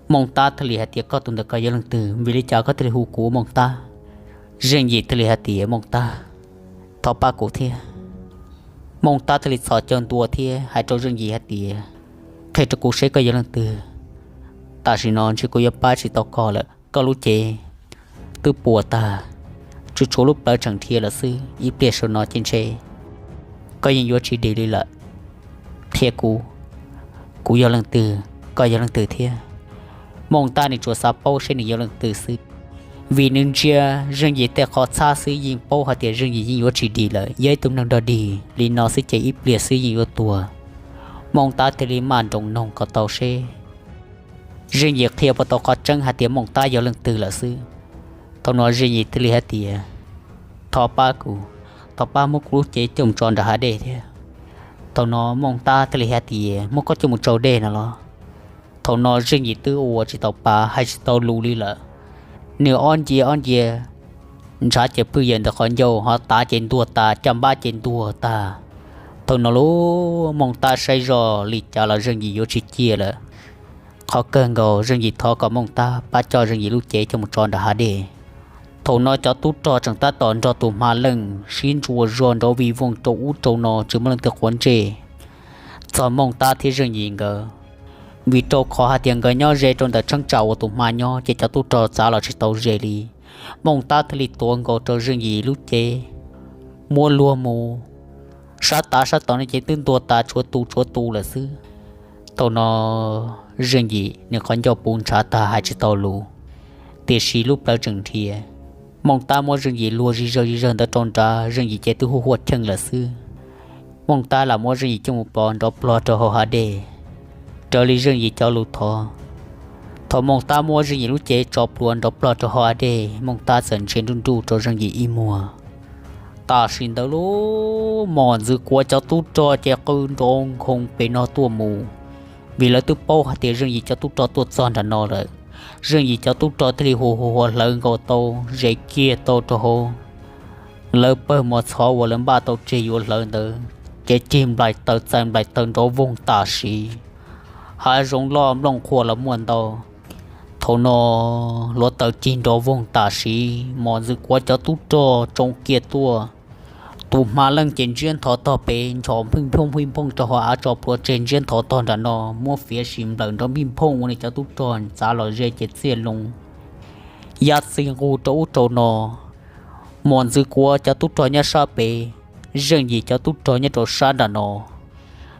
Mooj Tab thiaj li hais tias, Koj tus ntawd koj yog leej twg? Vim li cas koj thiaj li hu kuv ua Mooj Tab? Zeej Yim thiaj li hais tias, Mooj Tab, thov pab kuv thiab. Mooj Tab thiaj li txhos caug ntua thiab hais rau Zeej Yim hais tias, Qhia rau kuv seb koj yog leej twg. Tam sim no ntshe kuv yuav pab tsis tau koj lawm, koj lub cev twb puas tag, tsuas tshuav lub plawv tseem dhia lawm xwb, ib pliag saum no ces ntshe koj yeej yuav tsis dim li lawm. Qhia kuv, Kuv yog leej twg, koj yog leej twg thiab? Mooj Tab nws tsuas xav paub seb nws yog leej twg xwb, vim nws ntsia Zeej Yim tej qhov txhab xwb yeej paub hais tias Zeej Yim yeej yuav tsis dim lawm, yog ib tug neeg dog dig li no xwb ces ib pliag xwb yeej yuav tuag. Mooj Tab thiaj li maj nroos noog kom tau seb Zeej Yim qhia puas tau qhov tseeb hais tias Mooj Tab yog leej twg lawm xwb. Thaum no Zeej Yim thiaj li hais tias, thov pab kuv, thov pab muab kuv lub cev coj mus tso nram hav dej thiab. Thaum no Mooj Tab thiaj li hais tias, muab koj coj mus tso dej no los? Thaum no Zeej Yim twb ua tsis tau pa, hais tsis tau lus li lawm. Nws ob ncia ob ncia ntshav ces pwj yawm ntawm qhov ncauj, ho tav ces ntuag tas, caj npab ces ntuag tag. Thaum no lub Mooj Tab saib zoj li cas los Zeej Yim yuav tsis ciaj lawm. Qhov kawg nkaus Zeej Yim thov kom Mooj Tab pab coj Zeej Yim lub cev coj mus tso nram hav dej. Thaum no cov tub rog tseem tab tom nrog tus hma leej sib ntsuas zog nrov vij voog rau ub rau no tsis muaj leej twg quav ntsej txog Mooj Tab thiab Zeej Yim nkawd, vim rau qhov hais tias nkawd nyob ze rau ntawm cheeb tsam uas tus hma nyob ces cov tub rog txav los tsis tau ze li. Mooj Tab thiaj li tuav nkaus rau Zeej Yim lub cev, muab luag mus sab tav sab tod no ces twb ntuag tas tshuav tus tshuav tus lawm xwb. Thaum no Zeej Yim nws qhov ncauj puv ntshav tag hais tsis tau lus, tiam sis lub plawv tseem nrhiav. Mooj Tab muab Zeej Yim luag zis zawg zis zawg ntawd rau nrad, Zeej Yim ces twb huaj huaj cheej lawm xwb. Mooj Tab lam muab Zeej Yim coj mus pov nrov plog rau hauv hav dej, raws li Zeej Yim cov lus thov. Thaum Mooj Tab muab Zeej Yim lub cev tso plhuav nrov plog rau hauv hav dej, Mooj Tab txawm ntsia nruj nruj rau Zeej Yim ib muag. Tam sim ntawd lub mos ntxwv kuav cov tub rog ces qw nrov nkhoos pem no tuaj mus, vim lawv twb paub hais tias Zeej Yim cov tub rog tuaj txog nram no lawm. Zeej Yim cov tub rog thiaj li hu hu hlawv nkaus tau, zes kiag tau rau hauv lawv pawg mos txhov uas lawv npaj tau tseg yuav hlawv ntawd, ces cig nplaim taws txais nplaim taws nrov voog tam sim. Hav zoov loj nplooj qhuav los muaj ntau. Thaum no hluav taws cig nrov voog tam sim, mos ntxwv kuav cov tub rog tsoo kiag tuaj. Tus hma leej ces ntsiab nthov tog pem, nchos nphij nphooj nphij nphooj rau hauv av tso plhuav tseg ntsiab nthov tog nram no, muab fiav sim nplawm nrov nphij nphooj ua nws cov tub rog txav los ze ces txiaj loo ya txij nqug rau ub rau no. Mos ntxwv kuav cov tub rog nyob sab pem, Zeej Yim cov tub rog nyob rau sab nram no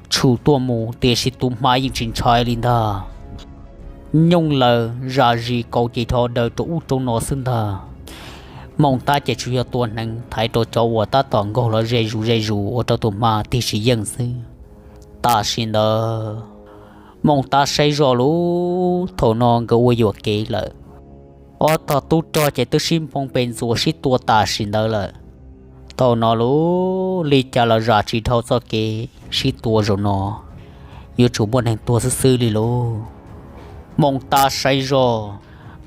tshum tuaj mus, tiam sis tus hma yeej tsis ntshai li ntag. Nyooj laws zam zis kaus ces ho daws rau ub rau no xwb ntag. Mooj Tab ces tsuas yog tua hneev thaiv rau cov uas tab tom nkaug los ze zus ze zus ua rau tus hma tig tsis yeej xwb. Tam sim ntawd Mooj Tab saib zoj lub thaum no nkawd ua yuam kev lawm. Ob tog tub rog ces twb sib nphoo pes ntxuas sib tua tam sim ntawd lawm. Thaum no lub li cas los zam tsis dhau txoj kev sib tua zaum no, yuav tsum muaj neeg tuag xwb xwb li lauj. Mooj Tab saib zoj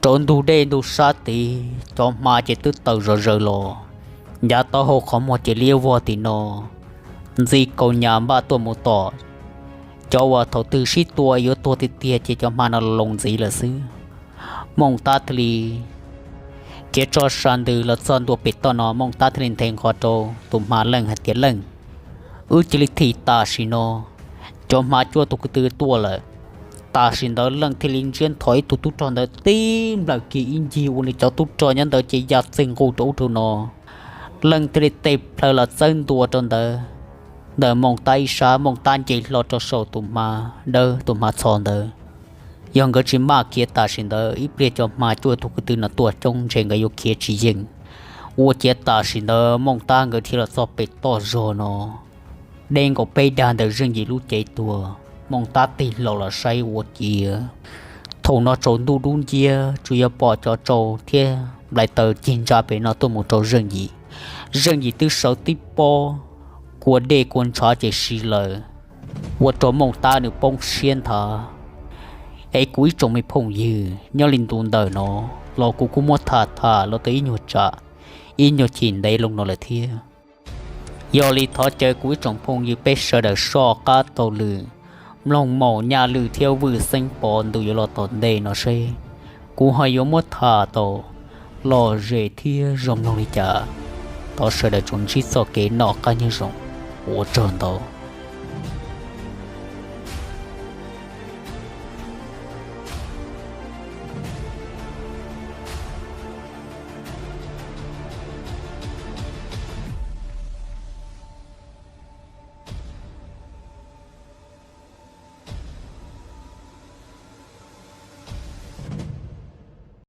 rau ntug dej ntug sab tid, cov hma ces twb tawm zom zaws los, ncav taub hau qhov muag ces liab vog tim no, ntxi kaus nyas npaj tuaj mus tom. Cov uas thaum twg sib tua yuav tuag tiag tiag ces cov hma no los ntxiv lawm xwb. Mooj Tab thiaj li khiav tso sa ntws los txog ntua pem toj no, Mooj Tab thiaj li nthe nqho rau tus hma leej hais tias, Leej, wb cia li thim tam sim no, cov hma cuaj tug ko tw tuaj lawm. Tam sim ntawd leej thiaj li ntsiab nthov ib tug tub rog ntawd tib nplawm kiag ib ncig ua nws cov tub rog nyob ntawd ces ya txij nqug rau ub rau no. Leej thiaj li tej plhaw los txawb ntua rau ntawd, ntawm Mooj Tab ib sab, Mooj Tab nce hlo rau saum tus hma dawb tus hma txho ntawd. Yog nkawd tsis maj khiav tam sim ntawd ib pliag cov hma cuaj tug ko tw no tuaj coob ntshe nkawd yuav khiav tsis yeej. Ua ciav tam sim ntawd Mooj Tab nkawd thiaj los txog pem toj zog no, deb nkaus peb dag ntawm Zeej Yim lub cev tuag. Mooj Tab tig hlo los saib ua ciav thaum no tsaus ntuj dub nciab, tsuas yog pom cov tsau thiab nplaim taws cig ntsa pem no tuaj mus rau Zeej Yim. Zeej Yim twb sawv tib pob, kua dej kua ntshav ces si lawm, ua rau Mooj Tab nws poob siab nthav. Es kuv ib tsoom me phooj ywg, nyob li ntu ntawm no los kuv kuj muab tham tham los tau ib nyuag tsam, ib nyuag chim ntev loo no lawm thiab. Yog li thov caw kuv ib tsoom phooj ywg peb sawv daws soj qab taug lw mloog maum Nyaj Lwj thiab Vwj Xeeb Pov ntu yuav los tom ntej no seb kuv ho yuav muab tham tau lom zem thiab zoo mloog li cas. Thov sawv daws tsuas ntsib txoj kev noj qab nyob zoo, ua tsaug ntau.